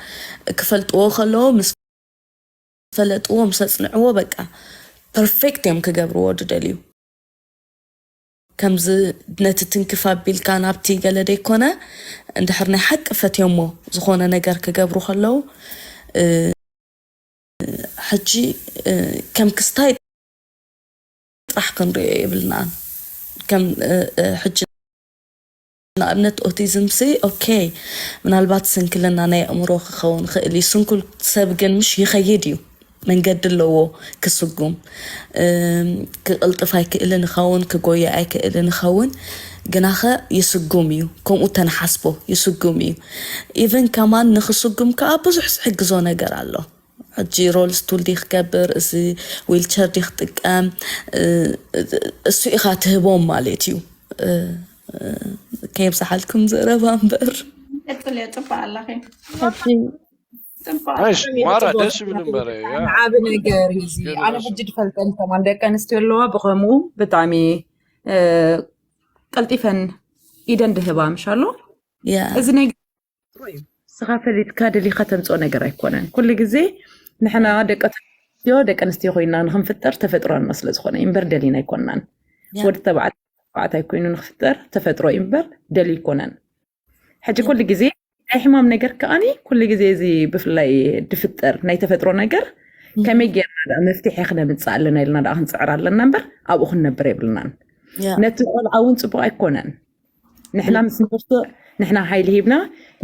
ክፈልጥዎ ከለዎ ምስ ፈለጥዎ ምስ ኣፅንዕዎ በቃ ፐርፌክት እዮም ክገብርዎ ድደልዩ ከምዚ ነቲ ትንክፍ ኣቢልካ ናብቲ ገለ ደይኮነ፣ እንድሕር ናይ ሓቂ ፈትዮሞ ዝኾነ ነገር ክገብሩ ከለዉ፣ እ፣ ሕጂ፣ እ፣ ከም ክስታይ ጥራሕ ክንሪኦ የብልናን። ከም፣ እ፣ እ፣ ሕጂ ንኣብነት ኦቲዝም ሲ፣ ኦኬ፣ ምናልባት ስንክልና ናይ ኣእምሮ ክኸውን ይኽእል እዩ። ስንኩል ሰብ ግን ምሽ ይኸይድ እዩ። መንገዲ ኣለዎ ክስጉም። እም፣ ክቕልጥፍ ኣይክእልን ይኸውን፣ ክጎየ ኣይክእልን ይኸውን። ግናኸ ይስጉም እዩ። ከምኡ ተነሓስቦ ይስጉም እዩ። ኢቨን ከማን ንክስጉም ከኣ ብዙሕ ዝሕግዞ ነገር ኣሎ። ሕጂ ሮል ስቱል ዲ ክገብር፣ እዚ ዊልቸር ዲ ክጥቀም፣ እ፣ እሱ ኢኻ ትህቦም ማለት እዩ። እ፣ እ፣ ከየብዝሓልኩም ዘረባ እምበር። ቀጽልዮ፣ ጽቡቅ ኣለኺ። ሕጂ ጽቡቅ እሺ ኣለኺ። ማራ ጽቡቅ ደስ ይብል እምበር ያ ዓቢ ነገር እዩ እዚ። ግን ኣነ ራሱ ሕጂ ዝፈልጠን ከማን ደቂ ኣንስትዮ ኣለዋ ብኸምኡ ብጣዕሚ እ፣ ቀልጢፈን ኢደን ድህባ ምሻሎ ያ እዚ ነገር እዩ። ንስኻ ፈሊጥካ ደሊኻ ተምፅኦ ነገር ኣይኮነን። ኩሉ ግዜ ንሕና ደቂ ኣንስትዮ ደቂ ኣንስትዮ ኮይና ንክንፍጠር ተፈጥሮና ስለ ዝኾነ እምበር ደሊና ኣይኮናን። ያ ወዲ ተባዕታይ ተባዕታይ ኮይኑ ንክፍጠር ተፈጥሮ እዩ እምበር ደሊ ኣይኮነን። ሕጂ ያ ኩሉ ግዜ ናይ ሕማም ነገር ከኣኒ ኩሉ ግዜ እዚ ብፍላይ ድፍጠር ናይ ተፈጥሮ ነገር እም፣ ከመይ ጌርና ደኣ መፍትሒ ክነምፅእ ኣለና ኢልና ደኣ ክንፅዕር ኣለና እምበር ኣብኡ ክንነብር የብልናን። ያ ነቲ ቆልዓ እውን ፅቡቅ ኣይኮነን። ንሕና ምስ ንርትዕ ንሕና ሓይሊ ሂብና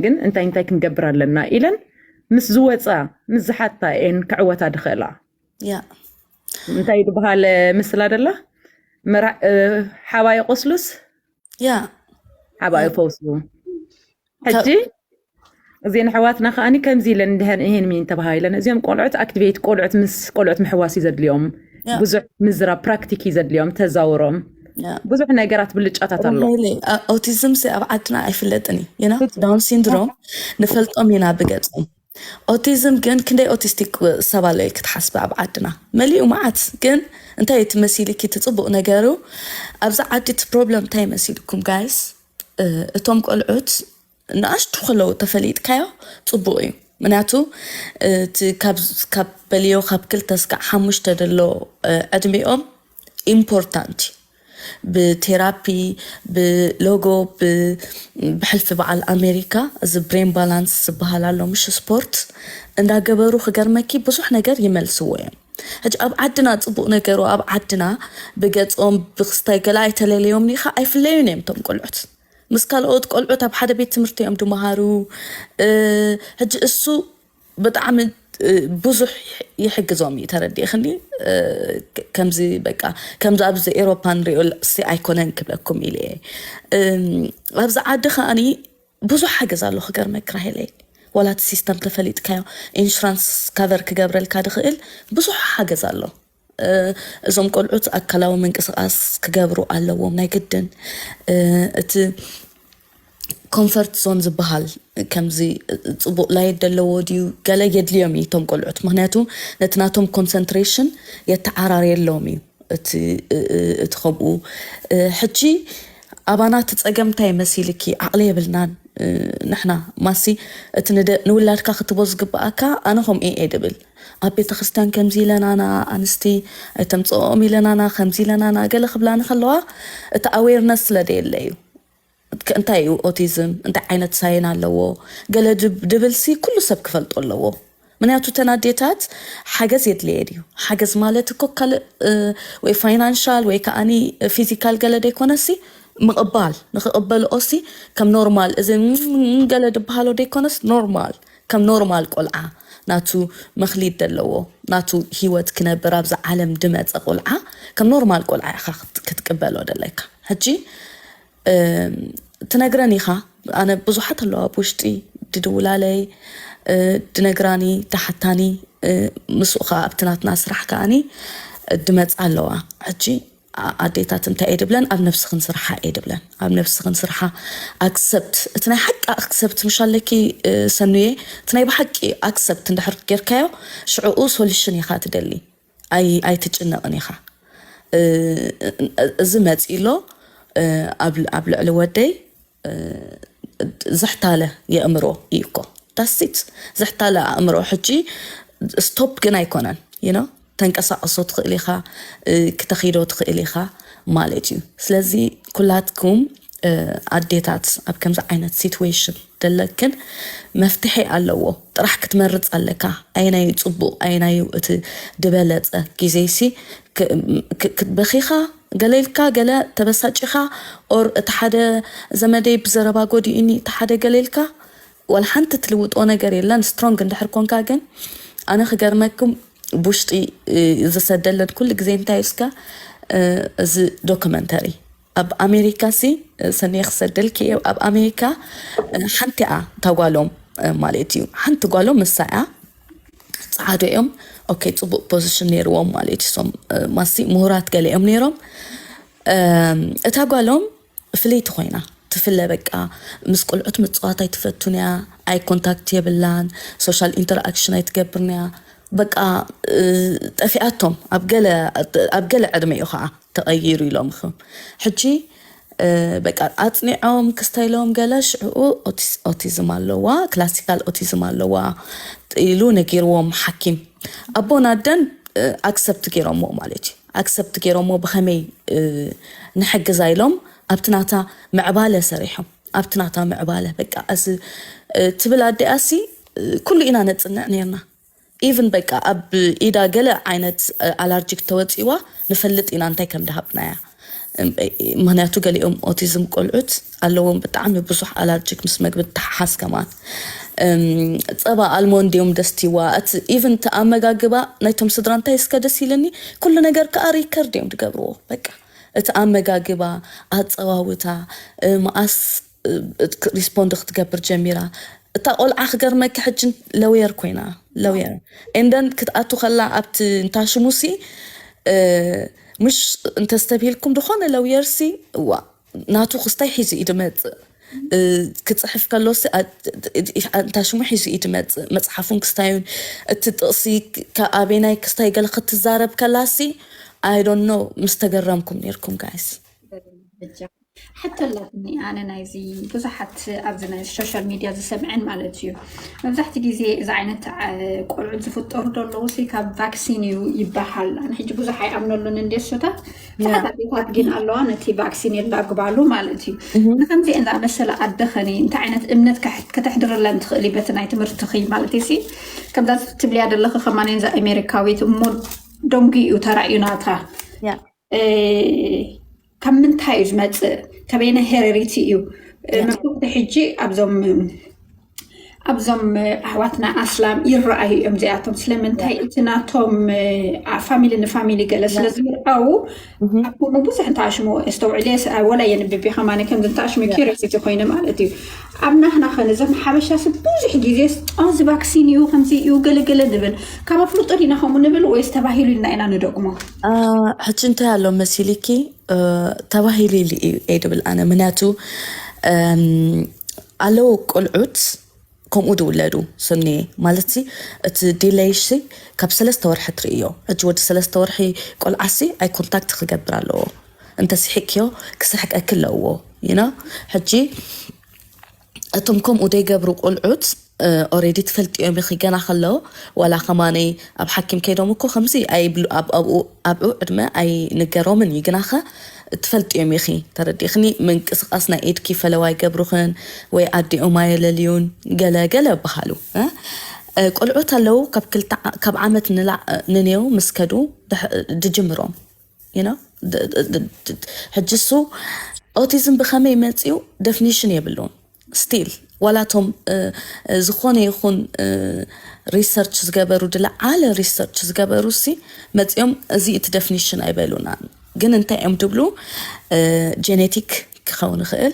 ግን እንታይ እንታይ ክንገብር ኣለና ኢለን ምስ ዝወፃ ምስ ዝሓታ እየን ክዕወታ ድኽእላ። ያ እንታይ ድበሃል ምስላ ደላ መራ- እ፣ ሓባይ ቆስሉስ ያ ሓባይ ፈውሱ። ሕጂ እዚን ኣሕዋትና ከኣኒ ከምዚ ኢለን እንድሕር ይሄን ሚን ተባሃይለን እዚኦም ቆልዑት ኣክቲቬት ቆልዑት ምስ ቆልዑት ምሕዋስ እዩ ዘድልዮም። ያ ብዙሕ ምዝራብ ፕራክቲክ እዩ ዘድልዮም። ተዛውሮም ያ ብዙሕ ነገራት ብልጫታት ኣሎ። ራሄለይ፣ ኣ- ኦቲዝም ሲ ኣብ ዓድና ኣይፍለጥን እዩ። You know? ፍጹም ዳውን ሲንድሮም ንፈልጦም ኢና ብገጾም። ኦቲዝም ግን ክንደይ ኦቲስቲክ ሰብ ኣሎ ኢልኪ ትሓስቢ ኣብ ዓድና? መሊኡ መዓት። ግን እንታይ እዩ እቲ መሲልኪ እቲ ጽቡቕ ነገሩ? ኣብዚ ዓዲ እቲ ፕሮብለም እንታይ መሲልኩም ጋይስ? እ፣ እቶም ቆልዑት ንኣሽቱ ከለዉ ተፈሊጥካዮ ጽቡቕ እዩ። ምክንያቱ፣ እ፣ እቲ ካብ ካብ በልዮ ካብ ክልተ ስጋዕ ሓሙሽተ ደሎ፣ እ፣ ዕድሜኦም ኢምፖርታንት እዩ። ብቴራፒ፣ ብሎጎ፣ ብ-፣ ብሕልፊ በዓል ኣሜሪካ እዚ ብሬን ባላንስ ዝበሃል ኣሎ፣ ምሽ ስፖርት እንዳገበሩ ክገርመኪ ብዙሕ ነገር ይመልስዎ እዮም። ሕጂ ኣብ ዓድና ጽቡቕ ነገሩ ኣብ ዓድና ብገጾም ብክስታይ ገለ ኣይተለለዮም ኒኻ ኣይፍለዩን እዮም እቶም ቆልዑት። ምስ ካልኦት ቆልዑት ኣብ ሓደ ቤት ትምህርቲ እዮም ድመሃሩ። እ፣ ሕጂ እሱ ብጣዕሚ እ፣ ብዙሕ ይሕግዞም እዩ ተረዲእክኒ። እ፣ ከ- ከምዚ በቃ ከምዚ ኣብዚ ኤሮፓ ንሪኦ ሲ ኣይኮነን ክብለኩም ኢለ እየ። እም፣ ኣብዚ ዓዲ ከኣኒ ብዙሕ ሓገዝ ኣሎ ክገርመክ ራሄለይ። ዋላ እቲ ሲስተም ተፈሊጥካዮ ኢንሹራንስ ካቨር ክገብረልካ ድኽእል ብዙሕ ሓገዝ ኣሎ። እ፣ እዞም ቆልዑት ኣካላዊ ምንቅስቃስ ክገብሩ ኣለዎም ናይ ግድን። እ፣ እቲ ኮንፈርት ዞን ዝበሃል ከምዚ ጽቡቕ ላይት ደለዎ ድዩ ገለ የድልዮም እዩ እቶም ቆልዑት። ምክንያቱ ነቲ ናቶም ኮንሰንትሬሽን የተዓራርየሎም እዩ እቲ እቲ ከምኡ። ሕጂ ኣባና እቲ ጸገም እንታይ መሲልኪ? ዓቕሊ የብልናን። ንሕና ማሲ እቲ ንደ- ንውላድካ ክትቦ ዝግብኣካ ኣነ ከምኡ እየ ድብል። ኣብ ቤተ ክርስቲያን ከምዚ ኢለናና ኣንስቲ ኣይተምፅኦም ኢለናና ከምዚ ኢለናና ገለ ክብላኒ ከለዋ እቲ ኣዌርነስ ስለ ደየለ እዩ። እንታይ እዩ ኦቲዝም? እንታይ ዓይነት ሳይን ኣለዎ? ገለ ድብ- ድብልሲ ኩሉ ሰብ ክፈልጦ ኣለዎ። ምክንያቱ እተን ኣዴታት ሓገዝ የድልየን እዩ። ሓገዝ ማለት እኮ ካልእ እ፣ ወይ ፋይናንሻል ወይ ከዓኒ ፊዚካል ገለ ደይኮነሲ ምቕባል ንክቕበልኦሲ ከም ኖርማል እዚ ም- ገለ ድበሃሎ ደይኮነስ ኖርማል ከም ኖርማል ቆልዓ ናቱ መክሊት ደለዎ ናቱ ህይወት ክነብር ኣብዛ ዓለም ድመፀ ቆልዓ ከም ኖርማል ቆልዓ ኢኻ ክት- ክትቅበሎ ደለካ። ሕጂ እም፣ ትነግረን ኢኻ። ኣነ ብዙሓት ኣለዋ ኣብ ውሽጢ ድድውላለይ እ፣ ድነግራኒ ድሓታኒ እ፣ ምስኡ ከዓ ኣብቲ ናትና ስራሕ ከዓኒ ድመፃ ኣለዋ። ሕጂ ኣ- ኣዴታት እንታይ እየ ድብለን ኣብ ነብስኽን ስርሓ እየ ድብለን ኣብ ነብስኽን ስርሓ ኣክሰፕት እቲ ናይ ሓቂ ኣክሰፕት ምሽ ኣለኪ እ፣ ሰኑየ እቲ ናይ ብሓቂ ኣክሰፕት እንድሕር ጌርካዮ ሽዕኡ ሶሉሽን ኢኻ ትደሊ። ኣይ ኣይትጭነቕን ኢኻ። እ፣ እዚ መፂ ኣሎ እ፣ ኣብ ኣብ ልዕሊ ወደይ እ፣ ዝሕታለ የእምሮ እዩ እኮ ዳስቲት ዝሕታለ ኣእምሮ ሕጂ ስቶፕ ግን ኣይኮነን you know ተንቀሳቀሶ ትኽእል ኢኻ እ፣ ክተኺዶ ትኽእል ኢኻ ማለት እዩ። ስለዚ ኩላትኩም ኣዴታት ኣብ ከምዚ ዓይነት ሲትዌሽን ዘለክን መፍትሒ ኣለዎ። ጥራሕ ክትመርፅ ኣለካ። ኣየናይ ፅቡቅ ኣየናይ እቲ ዝበለፀ ግዜሲ በኺኻ ገለ ኢልካ ገለ ተበሳጭኻ ኦር እቲ ሓደ ዘመደይ ብዘረባ ጎዲኡኒ እቲ ሓደ ገለ ኢልካ ዋላ ሓንቲ ትልውጦ ነገር የለን። ስትሮንግ እንድሕር ኮንካ ግን ኣነ ክገርመኩም ብውሽጢ ዝሰደለን ኩሉ ግዜ እንታይ እስከ እዚ ዶክመንተሪ ኣብ ኣሜሪካ ሲ ሰኒየ ክሰደልክ እየ። ኣብ ኣሜሪካ ሓንቲ እያ ታጓሎም ማለት እዩ። ሓንቲ ጓሎም ምሳ እያ። ፃዓዱ እዮም። ኦኬ፣ ፅቡቅ ፖዚሽን ነይርዎም ማለት እዩ። ሶም ማሲ ምሁራት ገለ እዮም ነይሮም። እታ ጓሎም ፍልይቲ ኮይና ትፍለ። በቃ ምስ ቆልዑት ምፅዋት ኣይትፈቱን እያ። ኣይ ኮንታክት የብላን። ሶሻል ኢንተርኣክሽን ኣይትገብርን እያ። በቃ ጠፊኣቶም ኣብ ገለ ዕድመ እዩ ከዓ ተቐይሩ ኢሎም ኹ ሕጂ በቃ ኣፅኒዖም ክስታይሎም ገለ ሽዕኡ ኦቲዝም ኣለዋ፣ ክላሲካል ኦቲዝም ኣለዋ ኢሉ ነጊርዎም ሓኪም። ኣቦን ኣደን ኣክሰፕት ገይሮሞ ማለት እዩ። ኣክሰፕት ገይሮሞ ብኸመይ ንሕግዛ ኢሎም ኣብቲ ናታ ምዕባለ ሰሪሖም ኣብቲ ናታ ምዕባለ በቃ እዚ ትብል ኣዲኣሲ ኩሉ ኢና ነፅንዕ ነርና። ኢቭን በቃ ኣብ ኢዳ ገለ ዓይነት ኣላርጂክ ተወፂዋ ንፈልጥ ኢና እንታይ ከም ድሃብናያ። ምክንያቱ ገሊኦም ኦቲዝም ቆልዑት ኣለዎም ብጣዕሚ ብዙሕ ኣላርጂክ ምስ መግቢ ተሓሓዝ ከማን ጸባ ኣልሞንድ እዮም ደስቲዋ እቲ ኢቭን እቲ ኣመጋግባ ናይቶም ስድራ እንታይ እስከ ደስ ኢልኒ ኩሉ ነገር ከዓ ሪከርድ እዮም ትገብርዎ በቃ እቲ ኣመጋግባ ኣጸዋውታ መኣስ ሪስፖንድ ክትገብር ጀሚራ እታ ቆልዓ ክገርመኪ ሕጂ ለውየር ኮይና ለውየር ኤንደን ክትኣቱ ከላ ኣብቲ እንታሽሙሲ ምሽ እንተስተብሂልኩም ዝኾነ ለውየርሲ እዋ ናቱ ክስታይ ሒዙ እዩ ድመፅእ ክፅሕፍ ከሎሲ እንታሽሙ ሒዙ እዩ ድመፅእ መፅሓፉን ክስታዩን እቲ ጥቕሲ ኣበናይ ክስታይ ገለ ክትዛረብ ከላሲ ኣይዶኖ ምስ ተገረምኩም ነርኩም ጋይስ ሕቶ ኣላትኒ ኣነ ናይዚ ብዙሓት ኣብዚ ናይ ሶሻል ሚድያ ዝሰምዐን ማለት እዩ መብዛሕቲ ግዜ እዚ ዓይነት ቆልዑት ዝፍጠሩ ዘለዉ ሲ ካብ ቫክሲን እዩ ይበሃል ኣነ ሕጂ ብዙሕ ኣይኣምነሉን እንደ እሱታት ብዙሓት ኣዴታት ግን ኣለዋ ነቲ ቫክሲን የላግባሉ ማለት እዩ ንከምዚአን ዝኣመሰለ ኣደኸኒ እንታይ ዓይነት እምነት ከተሕድርለን ትኽእሊ በቲ ናይ ትምህርትኺ ማለት ሲ ከምዛ ትብልያ ዘለኺ ከማን ዛ ኣሜሪካዊት እሞ ደንጉ እዩ ተራእዩ ናታ ካብ ምንታይ እዩ ዝመፅእ ተበይነ ሄረሪቲ እዩ መብዛሕቲ ሕጂ ኣብዞም ኣብዞም ኣሕዋትና ኣስላም ይረኣዩ እዮም እዚኣቶም ስለምንታይ እቲ ናቶም ፋሚሊ ንፋሚሊ ገለ ስለ ዝርኣው ኣቦሞ ብዙሕ እንተኣሽሞ ኣስተውዕለ ወላ የንብብ ከማነ ከምዚ እንተኣሽሞ ኪሪሲቲ ኮይነ ማለት እዩ ኣብ ናህና ከ ነዞም ሓበሻ ሲ ብዙሕ ግዜ እዚ ቫክሲን እዩ ከምዚ እዩ ገለገለ ንብል ካብ ኣፍልጦ ዲና ከምኡ ንብል ወይስ ተባሂሉ ኢልና ኢና ንደግሞ ሕጂ እንታይ ኣሎ መሲልኪ ተባሂሉ ኢሉ እዩ እየ ድብል ኣነ ምክንያቱ ኣለዉ ቆልዑት ከምኡ ድውለዱ ስኒ ማለት እቲ ዲለይሽ ካብ ሰለስተ ወርሒ ትርእዮ ሕጂ ወዲ ሰለስተ ወርሒ ቆልዓሲ ኣይ ኮንታክት ክገብር ኣለዎ እንተ ስሒቅዮ ክስሕቀኪ ኣለዎ ይና ሕጂ እቶም ከምኡ ደይገብሩ ቆልዑት ኦሬዲ ትፈልጥዮም ኢኺ ገና ከለዉ ዋላ ከማነይ ኣብ ሓኪም ከይዶም እኮ ከምዚ ኣይብሉ ኣብኡ ዕድመ ኣይንገሮምን እዩ ግናኸ ትፈልጥዮም ኢኺ ተረዲእኽኒ ምንቅስቃስ ናይ ኢድኪ ፈለዋ ይገብሩኽን ወይ ኣዲኦም ኣየለልዩን ገለ ገለ በሃሉ ቆልዑት ኣለዉ ካብ ዓመት ንላዕ ንኔው ምስ ከዱ ድጅምሮም ሕጂ እሱ ኦቲዝም ብኸመይ መፅኡ ደፍኒሽን የብሉን ስቲል ዋላቶም ዝኾነ ይኹን ሪሰርች ዝገበሩ ድለዓለ ሪሰርች ዝገበሩ ሲ መፂኦም እዚ እቲ ደፍኒሽን ኣይበሉና ግን እንታይ እዮም ድብሉ ጀኔቲክ ክኸውን ይኽእል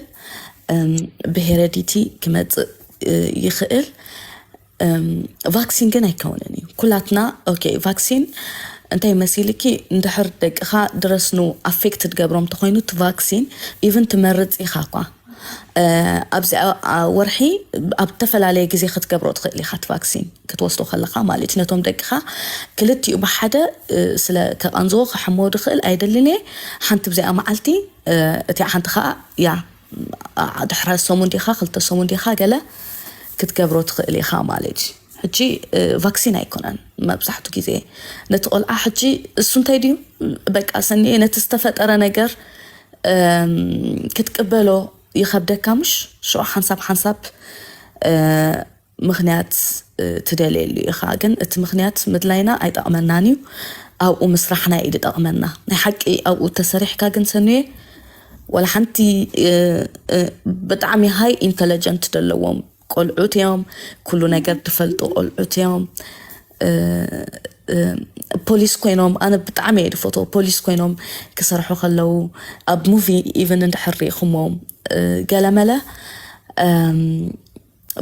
ብሄረዲቲ ክመፅእ ይኽእል ቫክሲን ግን ኣይከውንን እዩ ኩላትና ኦኬ ቫክሲን እንታይ መሲልኪ እንድሕር ደቅኻ ድረስኑ ኣፌክት ትገብሮም ተኮይኑ እቲ ቫክሲን ኢቭን ትመርፅ ኢኻ እኳ ኣብዚኣ ወርሒ ኣብ ተፈላለየ ግዜ ክትገብሮ ትኽእል ኢኻ እቲ ቫክሲን ክትወስዶ ከለካ ማለት እዩ ነቶም ደቅኻ ክልቲኡ ብሓደ ስለ ከቐንዝዎ ክሕሞ ድኽእል ኣይደልን እየ ሓንቲ ብዚኣ መዓልቲ እቲኣ ሓንቲ ከዓ ያ ድሕረ ሰሙን ዲኻ ክልተ ሰሙን ዲኻ ገለ ክትገብሮ ትኽእል ኢኻ ማለት እዩ ሕጂ እ፣ ቫክሲን ኣይኮነን መብዛሕቱ ግዜ ነቲ ቆልዓ። ሕጂ እሱ እንታይ ድዩ በቃ ሰኒኤ ነቲ ዝተፈጠረ ነገር እም፣ ክትቅበሎ ይኸብደካ፣ ምሽ ሽዑ ሓንሳብ ሓንሳብ እ፣ ምኽንያት እ፣ ትደልየሉ ኢኻ። ግን እቲ ምኽንያት ምድላይና ኣይጠቕመናን እዩ፣ ኣብኡ ምስራሕና እዩ ዝጠቕመና። ናይ ሓቂ ኣብኡ ተሰሪሕካ ግን ሰኒኤ ወላ ሓንቲ እ፣ እ፣ ብጣዕሚ ሃይ ኢንተለጀንት ዘለዎም ቆልዑት እዮም። ኩሉ ነገር ትፈልጡ ቆልዑት እዮም። እ፣ እ፣ ፖሊስ ኮይኖም ኣነ ብጣዕሚ እየ ዝፈትዎ። ፖሊስ ኮይኖም ክሰርሑ ከለዉ ኣብ ሙቪ ኢቨን እንድሕር ርኢኹሞም እ፣ ገለመለ እም፣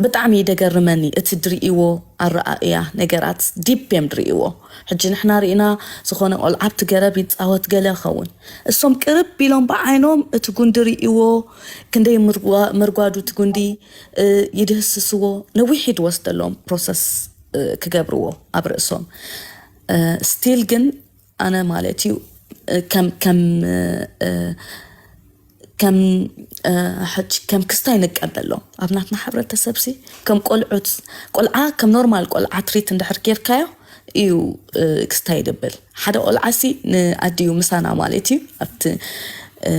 ብጣዕሚ ደገርመኒ እቲ ድርእይዎ ኣረኣእያ ነገራት ዲፕ እዮም ድርእይዎ። ሕጂ ንሕና ርኢና ዝኾነ ቆልዓ ኣብቲ ገረብ ይፃወት ገለ ይኸውን፣ እሶም ቅርብ ኢሎም ብዓይኖም እቲ ጉንዲ ርእይዎ ክንደይ ምርጓ- መርጓዱ እቲ ጉንዲ እ፣ ይድህስስዎ። ነዊሕ እዩ ድወስደሎም ፕሮሰስ እ፣ ክገብርዎ ኣብ ርእሶም። ስቲል ግን ኣነ ማለት እዩ እ፣ ከም ከም እ፣ ከም እ፣ ሕጂ ከም ክስታይ ንቀበሎ ኣብ ናትና ሕብረተሰብ ሲ ከም ቆልዑት ቆልዓ ከም ኖርማል ቆልዓ ትሪት እንድሕር ጌርካዮ እዩ እ፣ ክስታይ ድብል። ሓደ ቆልዓ ሲ ንኣድዩ ምሳና ማለት እዩ ኣብቲ እ፣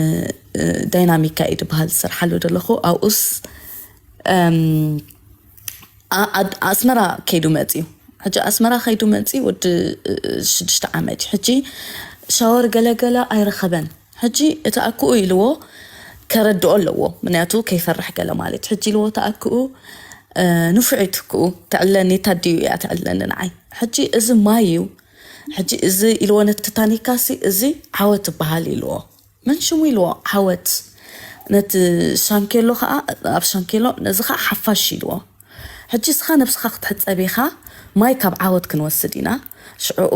እ፣ ዳይናሚካ እዩ ድበሃል ዝሰርሓሉ ዘለኹ ኣብኡስ እም፣ ኣ- ኣድ- ኣስመራ ከይዱ መፅዩ። ሕጂ ኣስመራ ከይዱ መፅዩ ወዲ እ፣ ሽዱሽተ ዓመት እዩ። ሕጂ ሻወር ገለገለ ኣይረኸበን። ሕጂ እቲ ኣክኡ ኢልዎ ከረድኦ ኣለዎ፣ ምክንያቱ ከይፈርሕ ገለ ማለት። ሕጂ ኢልዎ እቲ ኣክኡ እ፣ ንፉዒት ክኡ ተዕለኒ ታድዩ እያ ተዕለኒ ንዓይ። ሕጂ እዚ ማይ እዩ። ሕጂ እዚ ኢልዎ ነቲ ታኒካሲ እዚ ዓወት ትበሃል ኢልዎ። መን ሽሙ ኢልዎ ዓወት። ነቲ ሻንኬሎ ከዓ ኣብ ሻንኬሎ ነዚ ከዓ ሓፋሽ ኢልዎ። ሕጂ እስኻ ነብስኻ ክትሕፀብ ኢኻ። ማይ ካብ ዓወት ክንወስድ ኢና። ሽዕኡ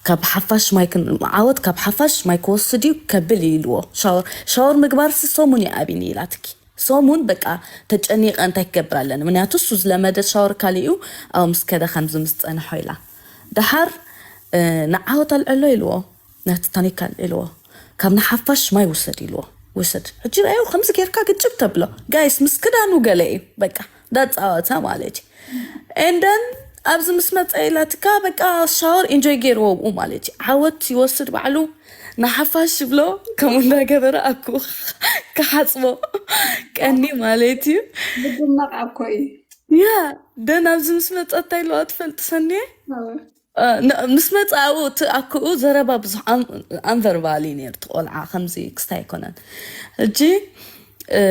ካብ ሓፋሽ ማይ ክን- ዓወት ካብ ሓፋሽ ማይ ክወስድ እዩ ከብል እዩ ኢልዎ። ሻወር ሻወር ምግባርሲ ሰሙን እዩ ኣቢኒ ኢላትኪ። ሰሙን በቃ ተጨኒቐ እንታይ ክገብር ኣለኒ ምክንያቱ እሱ ዝለመደ ሻወር ካሊኡ ኣብ ምስ ከደ ከምዚ ምስ ፀንሖ ኢላ። ደሓር እ፣ ንዓወት ኣልዕሎ ኢልዎ። ነቲ ታኒካ ኣልዕልዎ። ካብ ንሓፋሽ ማይ ውሰድ ኢልዎ። ውሰድ ሕጂ ራዮ ከምዚ ጌርካ ግጭብ ተብሎ። ጋይስ ምስ ክዳኑ ገለ እዩ በቃ ዳፃወተ ማለት እዩ። ኤንደን ኣብዚ ምስ መፀ ኢላትካ በቃ ሻወር ኢንጆይ ገይርዎ ብኡ ማለት እዩ። ዓወት ይወስድ ባዕሉ ንሓፋሽ ይብሎ ከምኡ እንዳገበረ ኣኩ ክሓፅቦ ቀኒ ማለት እዩ። ብድመቕ ኣኮ እዩ። ያ ደን ኣብዚ ምስ መፀ እንታይ ኢለዋ ትፈልጥ ሰኒየ እ፣ ን- ምስ መፀ ኣብኡ እቲ ኣክኡ ዘረባ ብዙሕ ኣን- ኣንቨርባል እዩ ነይሩ እቲ ቆልዓ ከምዚ ክስታይ ኣይኮነን። ሕጂ እ፣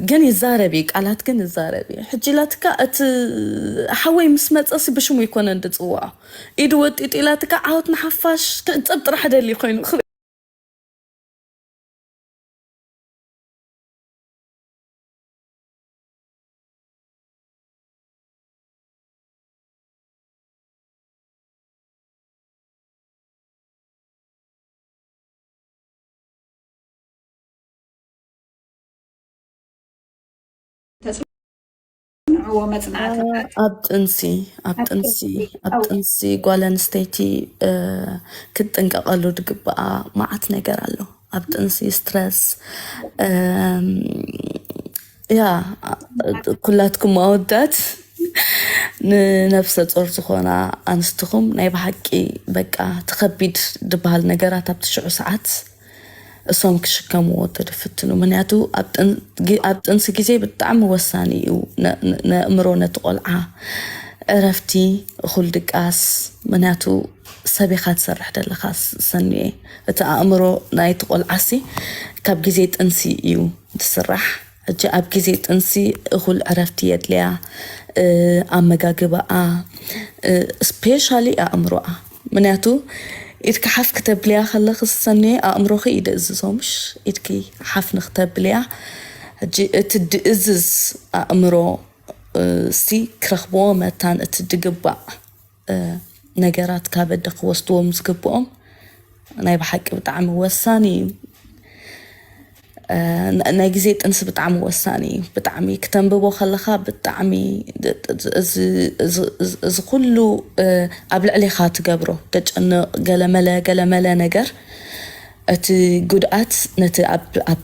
ግን ይዛረብ እዩ ቃላት ግን ይዛረብ እዩ። ሕጂ ኢላትካ እቲ ሓወይ ምስ መፀ ሲ ብሽሙ ይኮነን ድፅዋዖ ኢዱ ወጢጡ ኢላትካ ዓወት ንሓፋሽ ክዕፀብ ጥራሕ ደሊ ኮይኑ ተፅንዕዎ መፅናዕቲ ኣብ ጥንሲ ኣብ ጥንሲ ኣብ ጥንሲ ጓል ኣንስተይቲ እ፣ ክትጥንቀቐሉ ዝግበኣ መዓት ነገር ኣሎ። ኣብ ጥንሲ ስትረስ እም፣ ያ ኩላትኩም ኣወዳት ንነብሰ ጾር ዝኾና ኣንስትኹም ናይ ብሓቂ በቃ ተኸቢድ ዝበሃል ነገራት ኣብቲ ሽዑ ሰዓት እሶም ክሽከምዎ ተደፍትኑ ምክንያቱ ኣብ ጥን- ጊ- ኣብ ጥንሲ ግዜ ብጣዕሚ ወሳኒ እዩ ነ- ነ- ነእምሮ ነቲ ቆልዓ ዕረፍቲ እኹል ድቃስ ምክንያቱ ሰብ ኢኻ ትሰርሕ ዘለኻ ስ- ሰኒየ እቲ ኣእምሮ ናይቲ ቆልዓሲ ካብ ግዜ ጥንሲ እዩ ትስራሕ ሕጂ ኣብ ግዜ ጥንሲ እኹል ዕረፍቲ የድልያ እ፣ ኣመጋግባኣ ስፔሻሊ ኣእምሮኣ ምክንያቱ ኢድካ ሓፍ ክተብልያ ከለኺ ዝሰነየ ኣእምሮኺ እዩ ድእዝዞ ምሽ ኢድኪ ሓፍ ንክተብልያ ሕጂ እቲ ድእዝዝ ኣእምሮ እ፣ ሲ ክረኽብዎ መታን እቲ ድግባእ እ፣ ነገራት ካብ ኣደ ክወስድዎም ዝግብኦም ናይ ብሓቂ ብጣዕሚ ወሳኒ እዩ እ፣ ን- ናይ ግዜ ጥንሲ ብጣዕሚ ወሳኒ እዩ ብጣዕሚ ክተንብቦ ከለካ ብጣዕሚ እዚ- እዚ- እዚ- እዚ ኩሉ እ፣ ኣብ ልዕሌካ ትገብሮ ገጨንቕ ገለመለ ገለመለ ነገር እቲ ጉድኣት ነቲ ኣብ ኣብ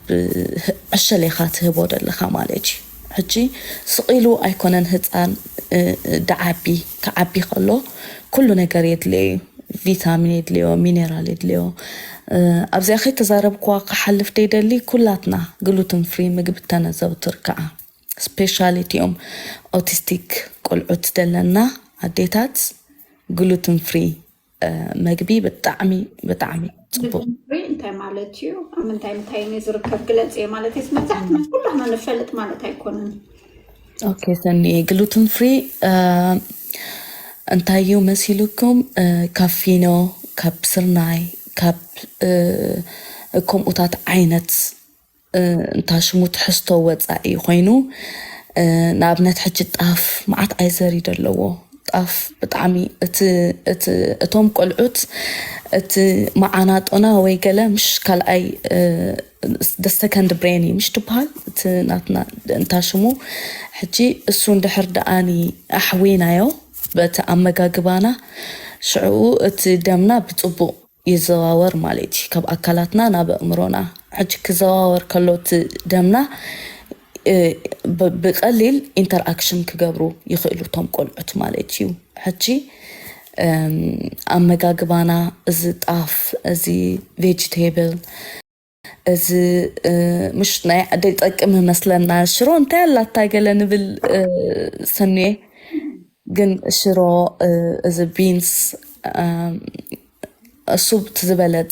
ዕሸሌካ ትህቦ ዘለካ ማለት እዩ ሕጂ ስቕ ኢሉ ኣይኮነን ህፃን፣ እ፣ እ፣ ደዓቢ፣ ክዓቢ ከሎ ኩሉ ነገር የድልዮ እዩ። ቪታሚን የድልዮ፣ ሚኔራል የድልዮ። እ፣ ኣብዚኣ ከይተዛረብኩዋ ክሓልፍ ደይደሊ፣ ኩላትና ግሉትን ፍሪ ምግቢ ተነዘውትር ከዓ። ስፔሻሊ እቲኦም ኦቲስቲክ ቆልዑት ዘለና ኣዴታት ግሉትን ፍሪ፣ እ፣ መግቢ ብጣዕሚ፣ ብጣዕሚ ፅቡቅ። ግሉተን ፍሪ እንታይ ማለት እዩ? ኣብ ምንታይ ምንታይ እዩ ዝርከብ ግለጽ እየ ማለት እዩ። መብዛሕትና ኩላና ንፈልጥ ማለት ኣይኮነን። ኦኬ፣ ሰኒ፣ ግሉትን ፍሪ፣ እ፣ እንታይ እዩ መሲልኩም? እ፣ ካብ ፊኖ፣ ካብ ስርናይ፣ ካብ፣ እ፣ ከምኡታት ዓይነት፣ እ፣ እንታ ሽሙ ትሕዝቶ ወፃኢ ኮይኑ፣ እ፣ ንኣብነት ሕጂ ጣፍ መዓት ኣይዘሪድ ኣለዎ። ጣፍ ብጣዕሚ እቲ፣ እቲ፣ እቶም ቆልዑት እቲ መዓናጦና ወይ ገለ ምሽ ካልኣይ፣ እ፣ the second brain እዩ ምሽ ትበሃል። እቲ ናትና እንታ ሽሙ ሕጂ እሱ እንድሕር ደኣኒ ኣሕዊናዮ በቲ ኣመጋግባና፣ ሽዕኡ እቲ ደምና ብፅቡቅ ይዘዋወር ማለት እዩ። ካብ ኣካላትና ናብ ኣእምሮና ሕጂ ክዘዋወር ከሎ እቲ ደምና፣ እ፣ ብ-፣ ብቀሊል ኢንተርኣክሽን ክገብሩ ይኽእሉ እቶም ቆልዑት ማለት እዩ። ሕጂ፣ እም፣ ኣመጋግባና እዚ ጣፍ፣ እዚ ቬጅቴብል፣ እዚ፣ እ፣ ምሽ ናይ ዓደ ይጠቅም መስለና። ሽሮ እንታይ ኣላታ ገለ ንብል፣ እ፣ ሰኑየ፣ ግን ሽሮ፣ እ፣ እዚ ቢንስ፣ እም፣ እሱ እቲ ዝበለጸ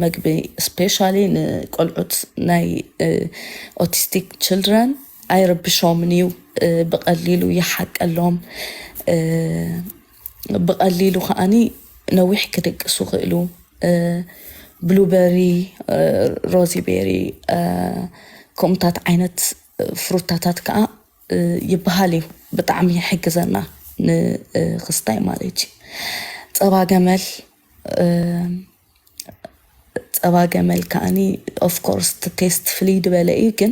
መግቢ፣ ስፔሻሊ ንቆልዑት ናይ፣ እ፣ ኦቲስቲክ ችልድረን ኣይርብሾምን እዩ። እ፣ ብቐሊሉ ይሓቀሎም። እ፣ ብቐሊሉ ከኣኒ ነዊሕ ክድቅሱ ይኽእሉ። እ፣ ብሉበሪ፣ እ፣ ሮዚቤሪ፣ እ፣ ከምኡታት ዓይነት ፍሩታታት ከዓ፣ እ፣ ይበሃል እዩ። ብጣዕሚ ይሕግዘና ንክስታይ ማለት እዩ። ጸባ ገመል፣ እ፣ ጸባ ገመል ከዓኒ ኦፍኮርስ ቴስት ፍልይ ዝበለ እዩ፣ ግን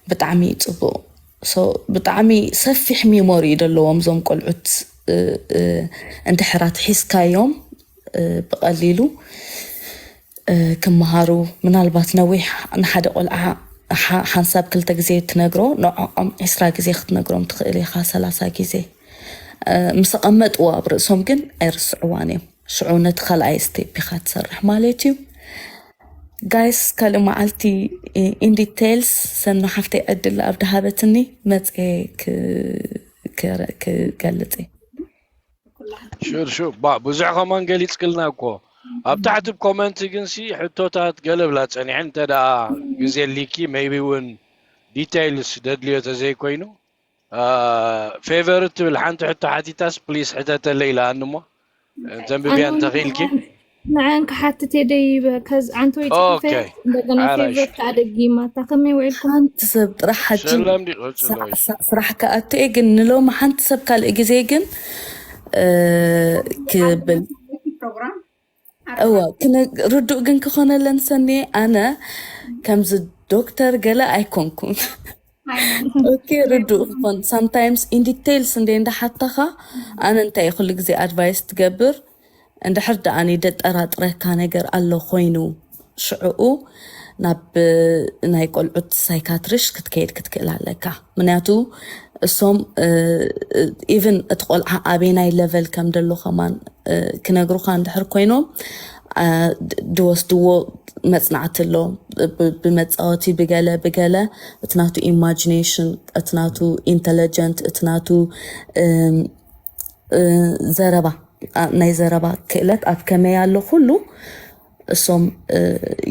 ብጣዕሚ እዩ ጽቡቕ። ሶ ብጣዕሚ ሰፊሕ ሚሞሪ እዩ ዘለዎም እዞም ቆልዑት፣ እ፣ እ፣ እንድሕር ኣትሒዝካዮም፣ እ፣ ብቐሊሉ፣ እ፣ ክመሃሩ። ምናልባት ነዊሕ ንሓደ ቆልዓ ሓ-፣ ሓንሳብ ክልተ ግዜ ትነግሮ፣ ንዕኦም ዕስራ ግዜ ክትነግሮም ትኽእል ኢኻ፣ ሰላሳ ግዜ። እ፣ ምስ ኣቐመጥዎ ኣብ ርእሶም ግን ኣይርስዕዋን እዮም። ሽዑ ነቲ ካልኣይ ስቴፕ ኢኻ ትሰርሕ ማለት እዩ። ጋይስ፣ ካልእ መዓልቲ፣ እ፣ ኢን ዲቴይልስ ሰኑ ሓፍተይ ዕድል ኣብ ድሃበትኒ መጽኤ ክ-፣ ክረ-፣ ክገልጽ እየ። ሹር ሹር ባ ብዙሕ ከማን ገሊጽክልና እኮ ኣብ ታሕቲ ኮመንት ግን ሲ ሕቶታት ገለ ብላ ጸኒሐን እንተ ደኣ ግዜ ሊኪ ሜይቢ እውን ዲቴይልስ ደድልዮ ተዘይኮይኑ ፌቨር ትብል ሓንቲ ሕቶ ሓቲታስ ፕሊስ ሕተተለይ ኢላኣኒ እሞ ተንብብያ እንተኽኢልኪ ንዐን ክሓትት እየ ደይበ ከዝ ዓንተወይ ጽሑፈ ኦኬ እንደገና ሓራሽ ፌቨር ከኣ ደጊማታ ከመይ ውዒልኩም ሓንቲ ሰብ ጥራሕ ሓጂ ሰላም ዲ ቀጽሎ ስራሕ ክኣቱ እየ፣ ግን ንሎሚ ሓንቲ ሰብ ካልእ ግዜ ግን፣ እ፣ ክብል ፕሮግራም እዋ ክነ-፣ ርዱእ ግን ክኾነለን ሰኒ፣ ኣነ ከምዚ ዶክተር ገለ ኣይኮንኩን። ኦኬ፣ ርዱእ ክኾን ሳምታይምስ ኢን ዲቴይልስ እንደ እንዳሓታኻ ኣነ እንታይ ኩሉ ግዜ ኣድቫይስ ትገብር? እንድሕር ደኣኒ ደጠራጥረካ ነገር ኣሎ ኮይኑ ሽዕኡ ናብ ናይ ቆልዑት ሳይካትሪሽ ክትከይድ ክትክእል ኣለካ። ምክንያቱ እሶም፣ እ፣ ኢቭን እቲ ቆልዓ ኣበናይ ለቨል ከም ደሎ ከማን፣ እ፣ ክነግሩኻ እንድሕር ኮይኖም፣ እ፣ ድ-፣ ድወስድዎ መጽናዕቲ ኣሎ። ብ-፣ ብመጻወቲ ብገለ ብገለ እቲ ናቱ ኢማጂኔሽን፣ እቲ ናቱ ኢንተለጀንት፣ እቲ ናቱ፣ እም፣ እ፣ ዘረባ፣ ኣ፣ ናይ ዘረባ ክእለት ኣብ ከመይ ኣሎ ኩሉ እሶም፣ እ፣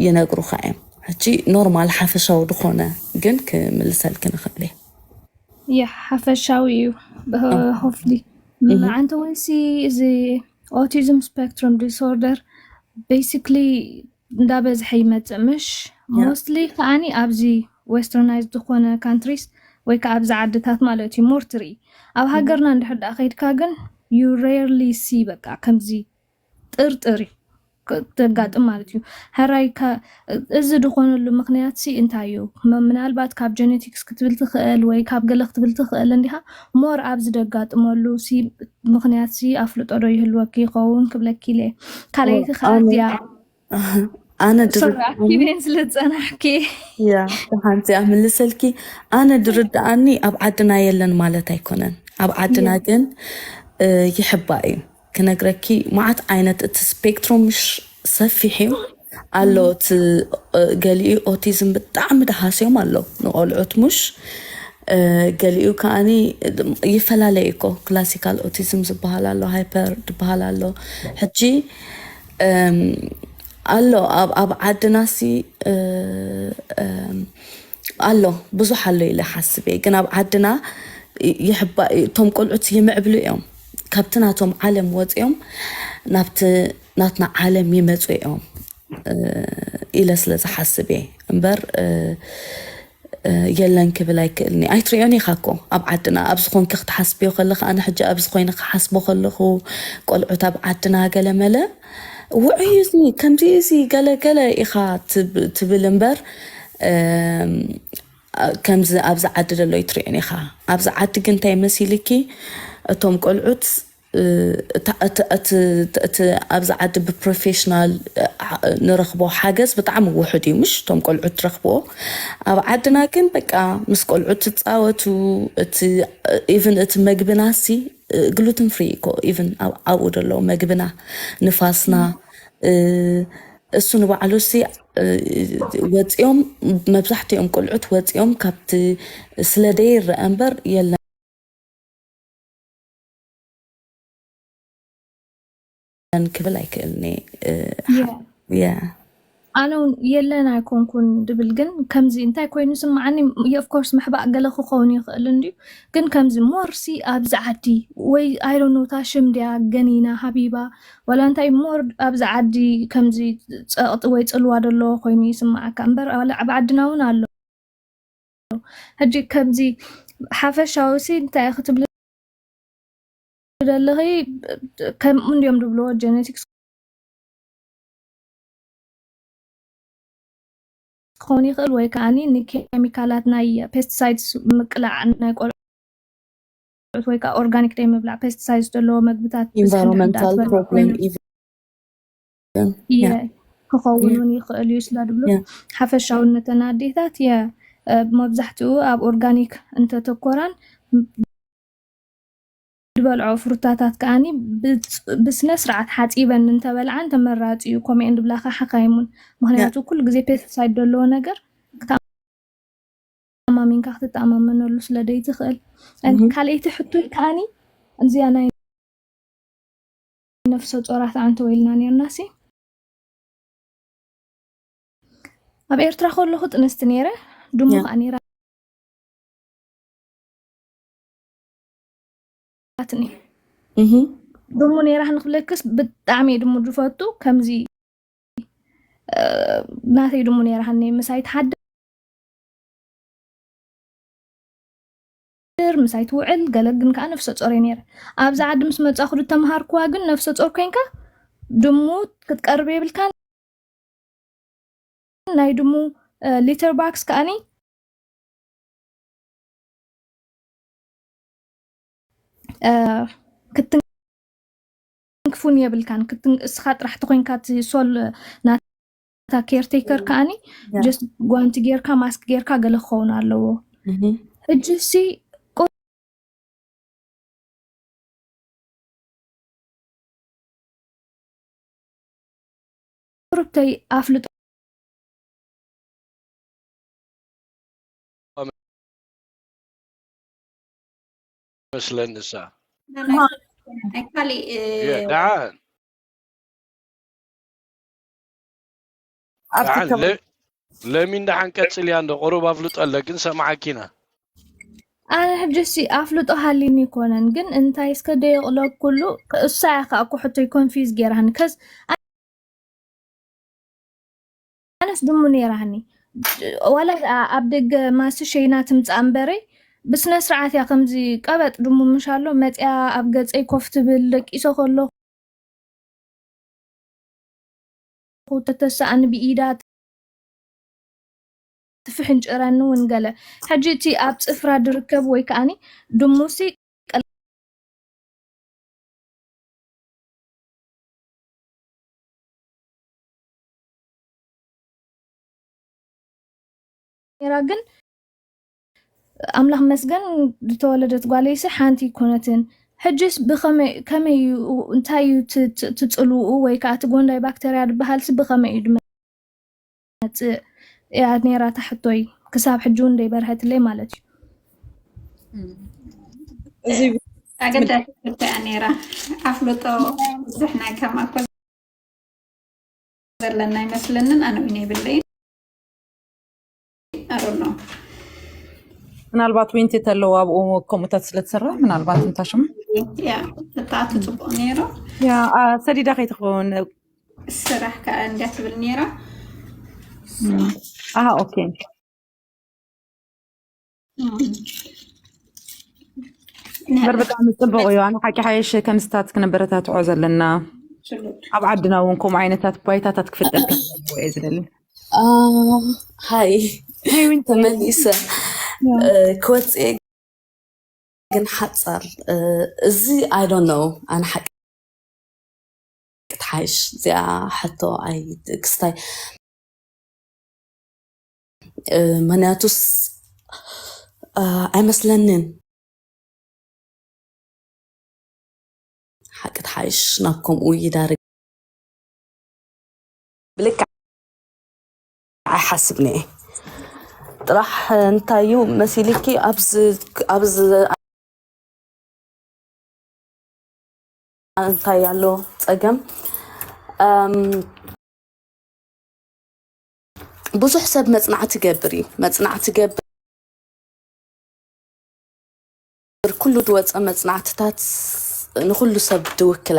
ይነግሩኻ እዮም። ሕጂ ኖርማል ሓፈሻዊ ዝኾነ ግን ክምልሰልኪ ንኽእል እየ። ያ ሓፈሻዊ እዩ። ሆፍሊ እህ። ዓንተ ወይሲ እዚ ኦቲዝም ስፔክትሩም ዲስኦርደር ቤሲክሊ እንዳበዝሐ ይመፅእ ምሽ ያ። ሞስትሊ ከዓኒ ኣብዚ ዌስተርናይዝ ዝኾነ ካንትሪስ ወይ ከዓ ኣብዚ ዓድታት ማለት እዩ ሞር ትርኢ። ኣብ ሃገርና እንድሕር ደኣ ከይድካ ግን ዩ ሬርሊ ሲ በቃ ከምዚ ጥርጥር እዩ ክ-፣ ተጋጥም ማለት እዩ። ሕራይ ከ-፣ እዚ ዝኾነሉ ምክንያት ሲ እንታይ እዩ? ም-፣ ምናልባት ካብ ጀኔቲክስ ክትብል ትኽእል ወይ ካብ ገለ ክትብል ትኽእል እንዲኻ። ሞር ኣብዚ ደጋጥመሉ ሲ ምክንያት ሲ ኣፍልጦ ዶ ይህልወኪ ይኸውን ክብለኪ ኢለ። ካልኣይቲ ከዓ ኣነ እዚኣ ኣነ ሶሪ ድርድኣኒ ኣኪበን ስለ ዝጸናሕኪ። ያ ሓንቲ ኣምልሰልኪ። ኣነ ድርድኣኒ ኣብ ዓድና የለን ማለት ኣይኮነን። ኣብ ዓድና ግን ይሕባእ እዩ። ክነግረኪ፣ መዓት ዓይነት፣ እቲ ስፔክትሩም ምሽ ሰፊሕ እዩ ኣሎ። እቲ ገሊኡ ኦቲዝም ብጣዕሚ ደሃስዮም ኣሎ ንቆልዑት፣ ሙሽ ገሊኡ ከዓኒ ይፈላለየ እኮ። ክላሲካል ኦቲዝም ዝበሃል ኣሎ፣ ሃይፐር ዝበሃል ኣሎ። ሕጂ ኣሎ ኣብ ዓድና ሲ ኣሎ፣ ብዙሕ ኣሎ ኢለ ሓስብ እየ። ግን ኣብ ዓድና ይሕባ እቶም ቆልዑት ይምዕብሉ እዮም። ካብቲ ናቶም ዓለም ወፂኦም ናብቲ ናትና ዓለም ይመፁ እዮም ኢለ ስለ ዝሓስብ እየ እምበር የለን ክብል ኣይክእልኒ። ኣይትሪኦን ኢኻ እኮ ኣብ ዓድና። ኣብዚ ኮንኪ ክትሓስብዮ ከለኺ፣ ኣነ ሕጂ ኣብዚ ኮይነ ክሓስቦ ከለኹ፣ ቆልዑት ኣብ ዓድና ገለ መለ፣ ውዑይ እዚ ከምዚ እዚ ገለ ገለ ኢኻ ትብል እምበር ከምዚ ኣብዚ ዓዲ ዘሎ ይትሪኦን ኢኻ። ኣብዚ ዓዲ ግን እንታይ መሲልኪ፣ እቶም ቆልዑት እቲ ኣብዚ ዓዲ ብፕሮፌሽናል ንረኽቦ ሓገዝ ብጣዕሚ ውሑድ እዩ። ምሽ እቶም ቆልዑት ትረኽብዎ። ኣብ ዓድና ግን በቃ ምስ ቆልዑት ትፃወቱ። ኢቭን እቲ መግብና ሲ ግሉትን ፍሪ እኮ፣ ኢቭን ኣብኡ ዘሎ መግብና፣ ንፋስና፣ እሱ ንባዕሉ ሲ ወፂኦም፣ መብዛሕትኦም ቆልዑት ወፂኦም ካብቲ ስለ ደይረአ እምበር የለን ክብል ኣይክእልኒ። ኣነ እውን የለን ኣይኮንኩን ድብል፣ ግን ከምዚ እንታይ ኮይኑ ስምዓኒ፣ ኦፍኮርስ ምሕባእ ገለ ክኸውን ይኽእል እንድዩ፣ ግን ከምዚ ሞርሲ ኣብዚ ዓዲ ወይ ኣይሮኖታ ሽም ድያ ገኒና ሃቢባ ዋላ እንታይ ሞር ኣብዚ ዓዲ ከምዚ ፀቕጢ ወይ ፅልዋ ዘለዎ ኮይኑ ይስምዓካ እምበር ኣብ ዓድና እውን ኣሎ። ሕጂ ከምዚ ሓፈሻዊ ሲ እንታይ ክትብሊ ደለኺ፣ ከምኡ እንዲዮም ድብልዎ ጀነቲክስ ክኸውን ይኽእል ወይ ከዓኒ ንኬሚካላት ናይ ፔስቲሳይድስ ምቅላዕ ናይ ቆልዑት ወይ ከዓ ኦርጋኒክ ደይ ምብላዕ ፔስቲሳይድስ ዘለዎ መግብታት ብዝሒ ኢንቫይሮንመንታል እንዳትበልዑ ፕሮብሌም ኮይኑ ኢቨን የ ክኸውን እውን ይኽእል እዩ ስለ ድብሉ ሓፈሻውነተን ኣዴታት የ መብዛሕትኡ ኣብ ኦርጋኒክ እንተተኮራን ዝበልዖ ፍሩታታት ከዓኒ ብስነ ስርዓት ሓፂበን እንተበልዓን ተመራፂ እዩ። ከምኡ ድብላካ ሓካይሙን ምክንያቱ ኩሉ ግዜ ፔስቲሳይድ ዘለዎ ነገር ተኣማሚንካ ክትተኣማመነሉ ስለ ደይትኽእል። ካልኣይቲ ሕቶይ ከዓኒ እዚኣ ናይ ነፍሰ ጾራት ኣንተ ወይልና ነርና ሲ ኣብ ኤርትራ ከለኹ ጥንስቲ ነይረ ድሙ ከዓ ነይራ ትኒ ድሙ ነይራ ንክብለክስ ብጣዕሚ ድሙ ዝፈቱ ከምዚ ናተይ ድሙ ነይራ ሃኒ ምሳይ ትሓድር ምሳይ ትውዕል ገለ ግን ከዓ ነፍሰ ጾር ነይረ ኣብዚ ዓዲ ምስ መጻኹ ዝተምሃርኩዋ ግን ነፍሰ ጾር ኮይንካ ድሙ ክትቀርብ የብልካን ናይ ድሙ ሊተር ባክስ ከዓኒ ክትንክፉን የብልካን እስኻ ጥራሕ ተኮይንካ ሶል ናታ ኬርቴከር ከዓኒ ጀስት ጓንቲ ጌርካ ማስክ ጌርካ ገለ ክኸውን ኣለዎ ሕጂ ሲ ቁሩብተይ ኣፍልጦ መስለኒ እሳ ካሊእ ደሓን ደሓን ለሚን ደሓን ቀፅልያ እንዶ ቁሩብ ኣፍልጦ ኣለ ግን ሰማዓኪና ኣነ ሕጂ ሲ ኣፍልጦ ሃሊኒ ይኮነን ግን እንታይ እስከ ደየቕለብ ኩሉ እሳ እያ ከዓ እኮ ሕቶይ ኮንፊዝ ገይራኒ ከዝ ኣነስ ድሙ ነይራኒ ዋላ ኣብ ደገ ማሲ ሸይና ትምፃእ እምበረይ ብስነ ስርዓት እያ ከምዚ ቀበጥ ድሙ ምሽ ኣሎ መፅያ ኣብ ገፀይ ኮፍ ትብል ደቂሶ ከለኹ ተተስኣኒ ብኢዳ ትፍሕንጭረኒ እውን ገለ ሕጂ እቲ ኣብ ፅፍራ ድርከብ ወይ ከዓኒ ድሙሲ ነይራ፣ ግን ኣምላኽ መስገን ዝተወለደት ጓለይሲ ሓንቲ ኣይኮነትን። ሕጅስ ብኸመይ፣ ከመይ እዩ፣ እንታይ እዩ ት-፣ ት-፣ ትጽልውኡ ወይ ከዓ እቲ ጎንዳይ ባክተርያ ዝበሃልሲ ብኸመይ እዩ ድመጽእ እያ ነይራ እታ ሕቶይ፣ ክሳብ ሕጂ እውን ደይበርሀትለይ ማለት እዩ። እዚ ኣገዳሲ ሕቶ እያ ነይራ። ኣፍልጦ ብዙሕ ናይ ከማኮ ዘለና ኣይመስለንን። ኣነ እውን የብለይን። I don't know። ምናልባት ዊንቲ ተለዎ ኣብኡ ከምኡታት ስለ ትሰርሕ ምናልባት እንታሽም ያ ተታቱ ጽቡቅ ነይሩ። ያ አ፣ ሰዲዳ ከይትኸውን ስራሕ ከኣ እንዲያ ትብል ነይራ። ም፣ ኣሃ ኦኬ እምበር ብጣዕሚ ጽቡቅ እዩ። ኣነ ሓቂ ሓይሽ ከምስታት ክነበረታትዖ ዘለና ኣብ ዓድና እውን ከምኡ ዓይነታት ባይታታት ክፍጠር ከም ዘለዎ እየ ዝደሊ። ሃይ ሄይ ዊንቲ ተመሊሰ እ፣ ክወፅእ ግን ሓፃር እ፣ እዚ I don't know ኣነ ሓቂ ትሓይሽ እዚኣ ሕቶ ኣይ ክስታይ እ፣ ምክንያቱስ እ፣ ኣይመስለንን ሓቂ ትሓይሽ ናብ ከምኡ ይዳርግ ብልክዕ ኣይሓስብን እየ ጥራሕ እንታይ እዩ መሲልኪ ኣብዚ ኣብዚ እንታይ ኣሎ ፀገም እም፣ ብዙሕ ሰብ መፅናዕቲ ገብር እዩ መፅናዕቲ ገብር ኩሉ ዝወፀ መፅናዕትታት ንኩሉ ሰብ ድውክል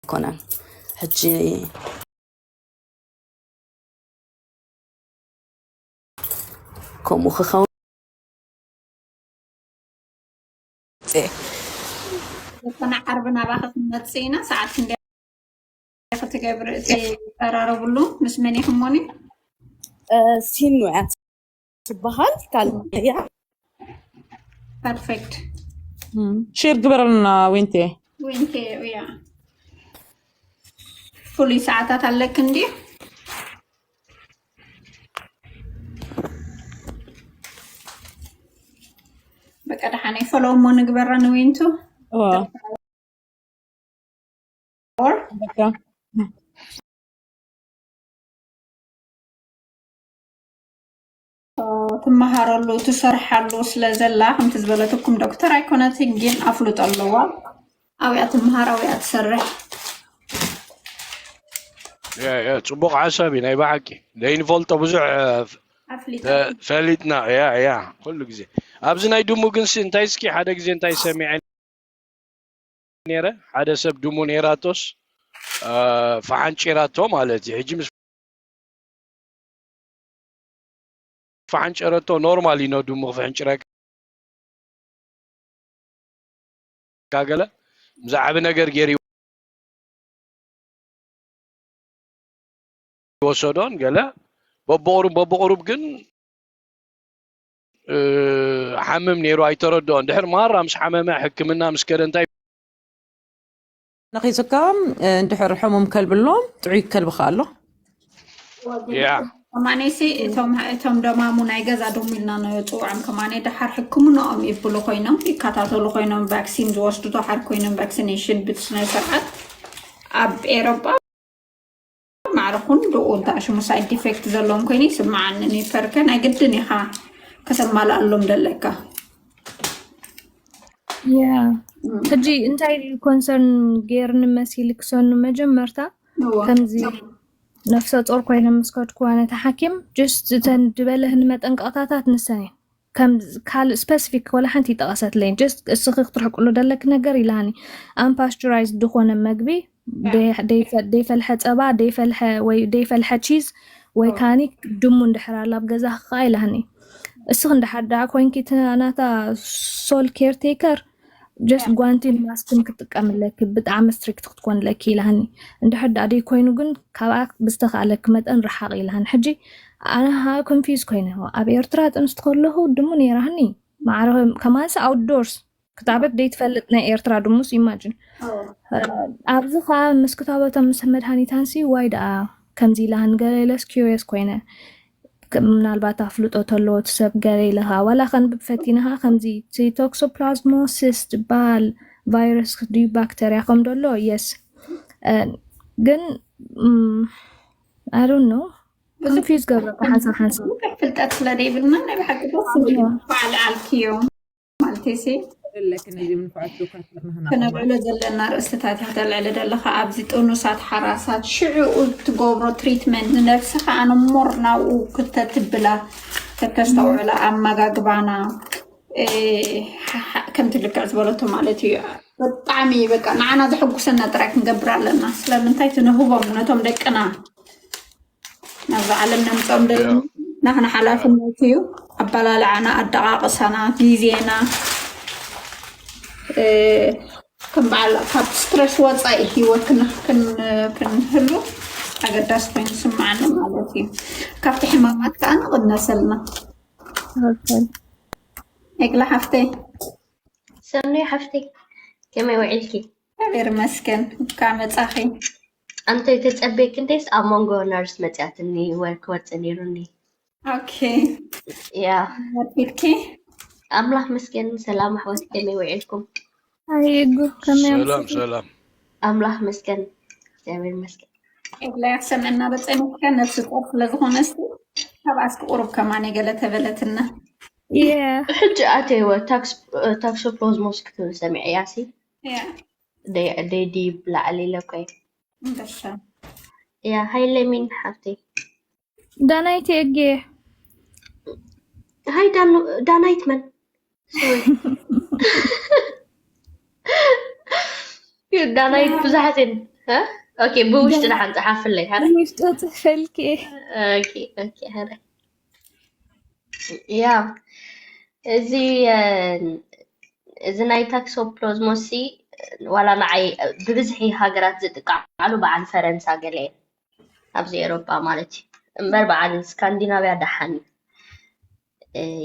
ኣይኮነን ሕጂ ከምኡ ክኸውን ዝኾነ ዓርቢ ናባኺ ክንመፅእ ኢና ሰዓት ክንደይ ክትገብሪ እቲ ተራረብሉ ምስ መን ኢኹሞኒ ሲኑ እያ ትበሃል ካልያ perfect ሼር ግበረልና ዊንቴ ዊንቴ እያ ፍሉይ ሰዓታት ኣለክ እንዲ በቃ ደሓነይ ፈለዎ እሞ ንግበራ ንዊንቱ በቃ ትመሃረሉ ትሰርሓሉ ስለ ዘላ ከምቲ ዝበለትኩም ዶክተር ኣይኮነትን ግን ኣፍልጦ ኣለዋ ኣብያ ትመሃር ኣብያ ትሰርሕ ጽቡቕ ሓሳብ እዩ ናይ ብሓቂ ዘይንፈልጦ ብዙሕ ኣፍሊጣ ፈሊጥና እያ እያ ኩሉ ግዜ ኣብዚ ናይ ድሙ ግን ሲ እንታይ እስኪ ሓደ ግዜ እንታይ ሰሚዐ ነረ ሓደ ሰብ ድሙ ነራቶስ ፈሓንጭራቶ ማለት እዩ ሕጂ ምስ ፈሓንጨረቶ ኖርማል እዩ ኖ ድሙ ክፍሕንጭረካ ገለ ዝዓቢ ነገር ገይሩ ይወሰዶን ገለ በብቑሩብ በብቑሩብ ግን ሓምም ነይሩ ኣይተረድኦን ድሕር ማራ ምስ ሓመመ ሕክምና ምስ ከደ እንታይ ነኺሱካ እንድሕር ሕሙም ከልቢ ኣሎ ጥዑይ ከልቢ ከኣ ኣሎ ያ ከማኔሲ እቶም እቶም ደማሙ ናይ ገዛ ደሙ ኢልና ንፅውዖም ከማኔ ደሓር ሕክምንኦም ይብሉ ኮይኖም ይከታተሉ ኮይኖም ቫክሲን ዝወስዱ ደሓር ኮይኖም ቫክሲኔሽን ብስነ ስርዓት ኣብ ኤሮጳ ማዕረ ኩን ድኡ እንተ ሽሙ ሳይድ ኢፌክት ዘለዎም ኮይኑ ይስምዓኒ ኒፐርከ ናይ ግድን ኢኻ ከተማልኣሎም ደለካ ያ ሕጂ እንታይ ኮንሰርን ገይርኒ መሲል ክሰኑ መጀመርታ ከምዚ ነፍሰ ጾር ኮይነ ምስ ከድኩዋ ነቲ ሓኪም ጅስት እተን ዝበለህኒ መጠንቀቕታታት ንሰን እየን ከም ካልእ ስፐሲፊክ ወላ ሓንቲ ይጠቐሰትለይን ጀስት እስኺ ክትርሕቅሉ ደለኪ ነገር ኢላኒ ኣምፓስቸራይዝ ዝኾነ መግቢ ደይፈልሐ ፀባ ደይፈልሐ ወይ ደይፈልሐ ቺዝ ወይ ካኒ ድሙ እንድሕር ኣላ ኣብ ገዛኺ ከዓ ኢላኒ እስኺ እንድሓር ደኣ ኮይንኪ ናታ ሶል ኬርቴከር ጀስት ጓንቲን ማስክን ክትጥቀምለኪ ብጣዕሚ ስትሪክት ክትኮንለኪ ኢላኒ እንድሕር ደኣ ደይ ኮይኑ ግን ካብኣ ብዝተኻእለኪ መጠን ርሓቂ ኢላኒ ሕጂ ኣነ ሀ ኮንፊዝ ኮይነ ኣብ ኤርትራ ጥንስቲ ከለኹ ድሙ ነይራኒ ማዕረ ከማንስ ኣውትዶርስ ክታበት ደይ ትፈልጥ ናይ ኤርትራ ድሙስ ኢማጅን ኣብዚ ከዓ ምስ ክታበቶም ምስ መድሃኒታንሲ ዋይ ደኣ ከምዚ ኢላኒ ገለለስ ኪሪየስ ኮይነ ምናልባት ኣፍልጦ ተለዎ እቲ ሰብ ገለ ኢለ ከዓ ዋላ ከንብብ ፈቲነ ከዓ ከምዚ እቲ ቶክሶፕላዝሞሲስ ዝበሃል ቫይረስ ድዩ ባክተርያ ከም ደሎ የስ ግን I don't know። ብዙሕ ኮንፊውዝ ገብረካ ሓንሳብ ሓንሳብ። ብዙሕ ፍልጠት ስለ ዘይብልና ናይ ብሓቂ ደስ ዝብል እዩ። ባዕሊ ኣልክዮ ማለት ሲ ዘለክን እዚ ምንፋዓት ዶካተር ንህና ከነብዕሎ ዘለና ርእስታት ኢኻ ተልዕሊ ዘለኻ። ኣብዚ ጥኑሳት ሓራሳት ሽዕኡ እትገብሮ ትሪትመንት ንነብስኻ ኣነ ሞር ናብኡ ክተትብላ ከተስተውዕላ ኣመጋግባና ከምቲ ልክዕ ዝበለቶ ማለት እዩ። ብጣዕሚ በቃ ንዓና ዘሐጉሰና ጥራይ ክንገብር ኣለና። ስለምንታይ ትንህቦም ነቶም ደቅና ናብዛ ዓለም ነምፅኦም ዘለና ናኽና ሓላፍነት እዩ። ኣበላልዓና፣ ኣደቃቅሳና፣ ግዜና ከም በዓል ካብ ስትረስ ወፃኢ ህይወት ክንህሉ ኣገዳሲ ኮይኑ ዝስምዓኒ ማለት እዩ። ካብቲ ሕማማት ከዓ ንቕነሰልና። ኤግላ ሓፍተይ ሰኑይ ሓፍተይ ከመይ ውዒልኪ? እግዚኣብሔር ይመስገን። እንኳዕ መጻኺ። ኣንተ ተጸቤክ እንዴስ ኣብ መንጎ ነርስ መጽያትኒ ወርክ ወርጽ ነይሩኒ። ኦኬ ያ ወርቂትኪ ኣምላኽ መስገን። ሰላም ኣሕዋት ከመይ ውዒልኩም? ኣይጉ ከመይ ሰላም ሰላም። ኣምላኽ መስገን። እግዚኣብሔር መስገን። ኤግላ ያሰምዕና በጸኒትካ ነፍሲ ጦር ስለዝኾነ ስ ካብ ኣስኪ ቁሩብ ከማን ገለ ተበለትና። ሕጂ ኣተይወ ታክሶፕሎዝሞስ ክትብል ሰሚዐ ያሲ ደይ ድይ ብላዕሊ ኢለ እኮ እየ። እንደሳ ያ ሃይ ለሚን ሓፍተይ ዳናይቲ እጌ ሃይ ዳኑ ዳናይት መን ዳናይት ብዙሓት እየን። ኦኬ ብውሽጢ ደሓን ፀሓፍለይ። ውሽጢ ፅሕፈልኪ ያ እዚ እዚ ናይ ታክሶፕሎዝሞሲ ዋላ ንዓይ ብብዝሒ ሃገራት ዝጥቀዓሉ በዓል ፈረንሳ ገለ እየን ኣብዚ ኤሮጳ ማለት እዩ። እምበር በዓል ስካንዲናቪያ ደሓን እዩ፣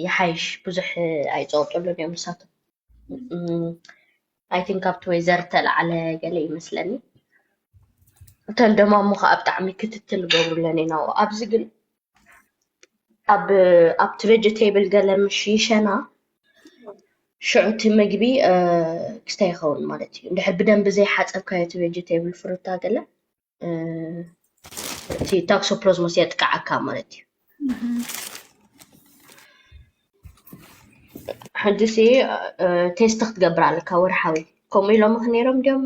ይሓይሽ ብዙሕ ኣይፀቕጥሉን እዮም ንሳቶም። I think ኣብቲ ወይዘር ተለዓለ ገለ ይመስለኒ። እተን ደማሙ ከዓ ብጣዕሚ ክትትል ገብሩለን ኢና። ኣብዚ ግን ኣብ ኣብቲ ቬጀቴብል ገለ ምሽ ይሸና ሽዑ እቲ ምግቢ ክስታይ ይኸውን ማለት እዩ። እንድሕር ብደንቢ ዘይሓፀብካዮ እቲ ቬጀቴብል ፍሩታ ገለ እቲ ታክሶፕሎዝሞስ የጥቅዓካ ማለት እዩ። ሕጂ ሲ ቴስት ክትገብር ኣለካ ወርሓዊ። ከምኡ ኢሎምኽ ነይሮም ድዮም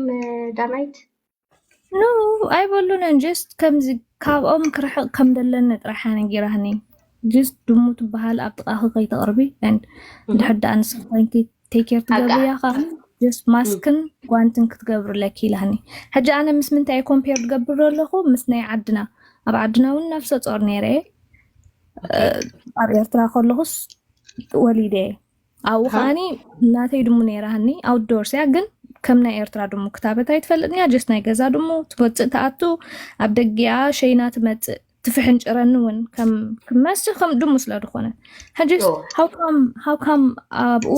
ዳናይት? ኖ ኣይበሉንን። ጀስት ከምዚ ካብኦም ክርሕቕ ከም ደለኒ ጥራሕ ነጊራህኒ። ጀስት ድሙ ትበሃል ኣብ ጥቓኺ ከይተቕርቢ and ድሕር ደኣ ንስኺ ኮይንኪ ቴክ ኬር ትገብርያ ከዓ ጀስት ማስክን ጓንትን ክትገብርለኪ ኢላህኒ። ሕጂ ኣነ ምስ ምንታይ ኮምፔር ትገብር ኣለኹ? ምስ ናይ ዓድና። ኣብ ዓድና እውን ነፍሰ ጾር ነይረ እየ። ኣብ ኤርትራ ከለኹስ ወሊደ እየ። ኣብኡ ከዓኒ ናተይ ድሙ ነይራኒ ኣውትዶርስ እያ፣ ግን ከም ናይ ኤርትራ ድሙ ክታበት ኣይትፈልጥን እያ። ጀስት ናይ ገዛ ድሙ ትወፅእ ትኣቱ ኣብ ደጊኣ ሸይና ትመፅእ ትፍሕንጭረኒ እውን ከም ክመሲ ከም ድሙ ስለ ዝኾነ ሕጂስ how come how come ኣብኡ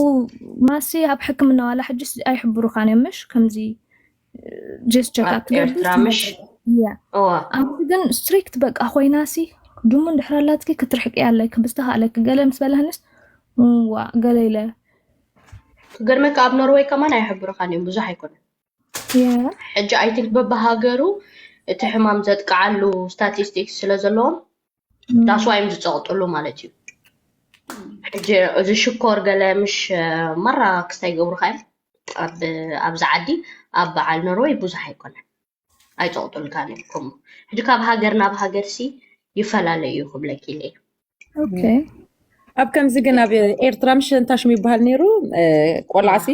ማሲ ኣብ ሕክምና ዋላ ሕጂስ ኣይሕብሩኻን እዮም ምሽ ከምዚ just check up ትገብር ኤርትራ ምሽ yeah ኣንቲ ግን ስትሪክት በቃ ኮይናሲ ድሙ እንድሕር ኣላትኪ ክትርሕቂ ኣለኪ ብዝተኻእለኪ ገለ ምስ በላህንስ ዋ ገለ ኢለ ክገርመካ ኣብ ኖርወይ ከማን ኣይሕብሩኻን እዮም ብዙሕ ኣይኮነን ሕጂ ኣይ ቲንክ በብሃገሩ እቲ ሕማም ዘጥቅዓሉ ስታቲስቲክስ ስለ ዘለዎም ዳስዋ እዮም ዝፀቕጥሉ ማለት እዩ። ሕጂ እዚ ሽኮር ገለ ምሽ መራ ክስታይ ይገብሩካ እዮም ኣብዚ ዓዲ ኣብ በዓል ኖርወይ ብዙሕ ኣይኮነን ኣይፀቕጡልካን እዮም። ከምኡ ሕጂ ካብ ሃገር ናብ ሃገር ሲ ይፈላለ እዩ ክብለኪ ኢለ እዩ። ኦኬ ኣብ ከምዚ ግን ኣብ ኤርትራ ምሽ እንታሽሙ ይበሃል ነይሩ ቆልዓሲ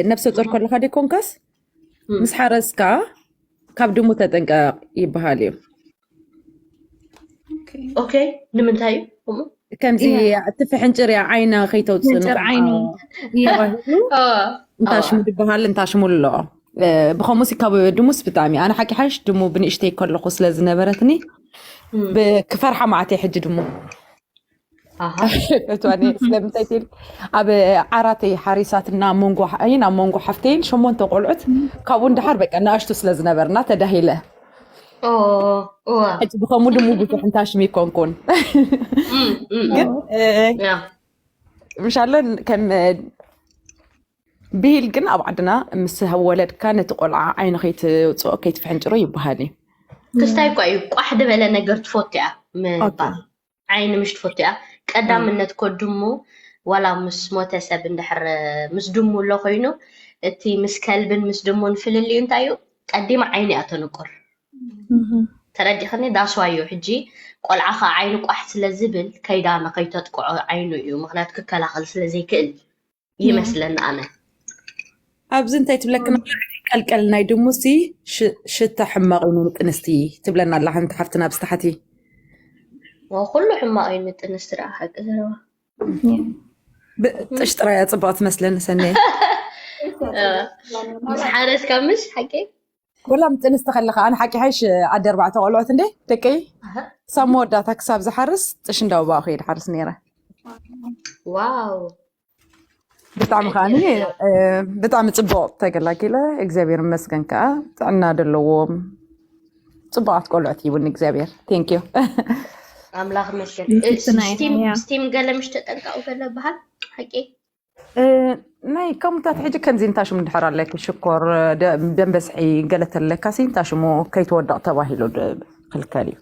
ነብሰ ጡር ከለካ ደ ኮንካስ ምስ ሓረስካ ካብ ድሙ ተጠንቀቅ ይበሃል እዩ። ኦኬ ንምንታይ እዩ ከምኡ? ከምዚ እቲ ፍሕንጭር እያ ዓይና ከይተውፅእ ፍንጭር ዓይኑ ተባሂሉ እንታሽሙ ዝበሃል እንታሽሙ ኣሎ። ብኸምኡ ሲ ካብ ድሙስ ብጣዕሚ ኣነ ሓቂ ሓሽ ድሙ ብንእሽተይ ከለኹ ስለ ዝነበረትኒ ክፈርሓ ማዓተይ ሕጂ ድሙ ኣሃ እትዋኒ ስለምንታይ ትብል ኣብ ዓራተይ ሓሪሳትና ኣብ መንጎ ሓይን ኣብ መንጎ ሓፍተይን ሸሞንተ ቆልዑት ካብኡ ንደሓር በቃ ንኣሽቱ ስለ ዝነበርና ተዳሂለ ኦ እዋ ሕጂ ብኸምኡ ድሙ ብዙሕ እንታሽም ይኮንኩን እም፣ እም፣ ግን እ፣ ያ ምሻለን ከም ብሂል ግን ኣብ ዓድና ምስ ወለድካ ነቲ ቆልዓ ዓይኑ ከይትውፅኦ ከይትፍሕንጭሮ ይበሃል እዩ። ክስታይ እኳ እዩ ቋሕ ዝበለ ነገር ትፈቱ እያ ኦኬ። ምባል ዓይኒ ምሽ ትፈቱ እያ። ቀዳምነት ኮ ድሙ ዋላ ምስ ሞተ ሰብ እንድሕር ምስ ድሙ ኣሎ ኮይኑ እቲ ምስ ከልብን ምስ ድሙን ፍልልዩ እንታይ እዩ? ቀዲማ ዓይኒ እያ ተንቁር። ተረዲኽኒ? ዳስዋዮ ሕጂ ቆልዓ ከዓ ዓይኑ ቋሕ ስለ ዝብል ከይዳ ንኸይተጥቅዖ ዓይኑ እዩ ምክንያቱ ክከላኸል ስለ ዘይክእል ይመስለኒ ኣነ። ኣብዚ እንታይ ትብለክና? ቀልቀል ናይ ድሙሲ ሽ- ሽታ ሕማቕ እዩ ንጥንስቲ ትብለና ኣላ ሓንቲ ሓፍትና ብዝታሕቲ። ኩሉ ሕማቕ እዩ ንጥንስቲ ደኣ ሓቂ ዘረባ። ብ- ጥሽ ጥራይ እያ ፅቡቕ ትመስለኒ ሰኒ። ምስ ሓረስ ካብ ምሽ ሓቂ ወላ ምጥንስቲ ከለካ ኣነ ሓቂ ሓይሽ ኣደ ኣርባዕተ ቆልዑት እንዴ ደቀይ ኣሃ፣ ሳብ መወዳእታ ክሳብ ዝሓርስ ጥሽ እንዳውባ ከይድ ሓርስ ነይረ። ዋው ብጣዕሚ ከዓኒ እ፣ ብጣዕሚ ፅቡቕ ተገላጊለ እግዚኣብሔር ይመስገን ከዓ ጥዕና ዘለዎም ፅቡቓት ቆልዑት ይቡን እግዚኣብሔር thank you። ኣምላኽ ይመስገን። ንፍትና ኢና፣ ስቲም ያ። ስቲም ገለ ምሽ ተጠንቀቑ ገለ በሃል ሓቂ እ፣ ናይ ከምታት ሕጂ ከምዚ እንታሽሙ ድሕር ኣለኪ ሽኮር ደ- ደም በዝሒ ገለ ተለካ ሲ እንታሽሙ ከይትወድቕ ተባሂሉ ድ- ክልከል እዩ።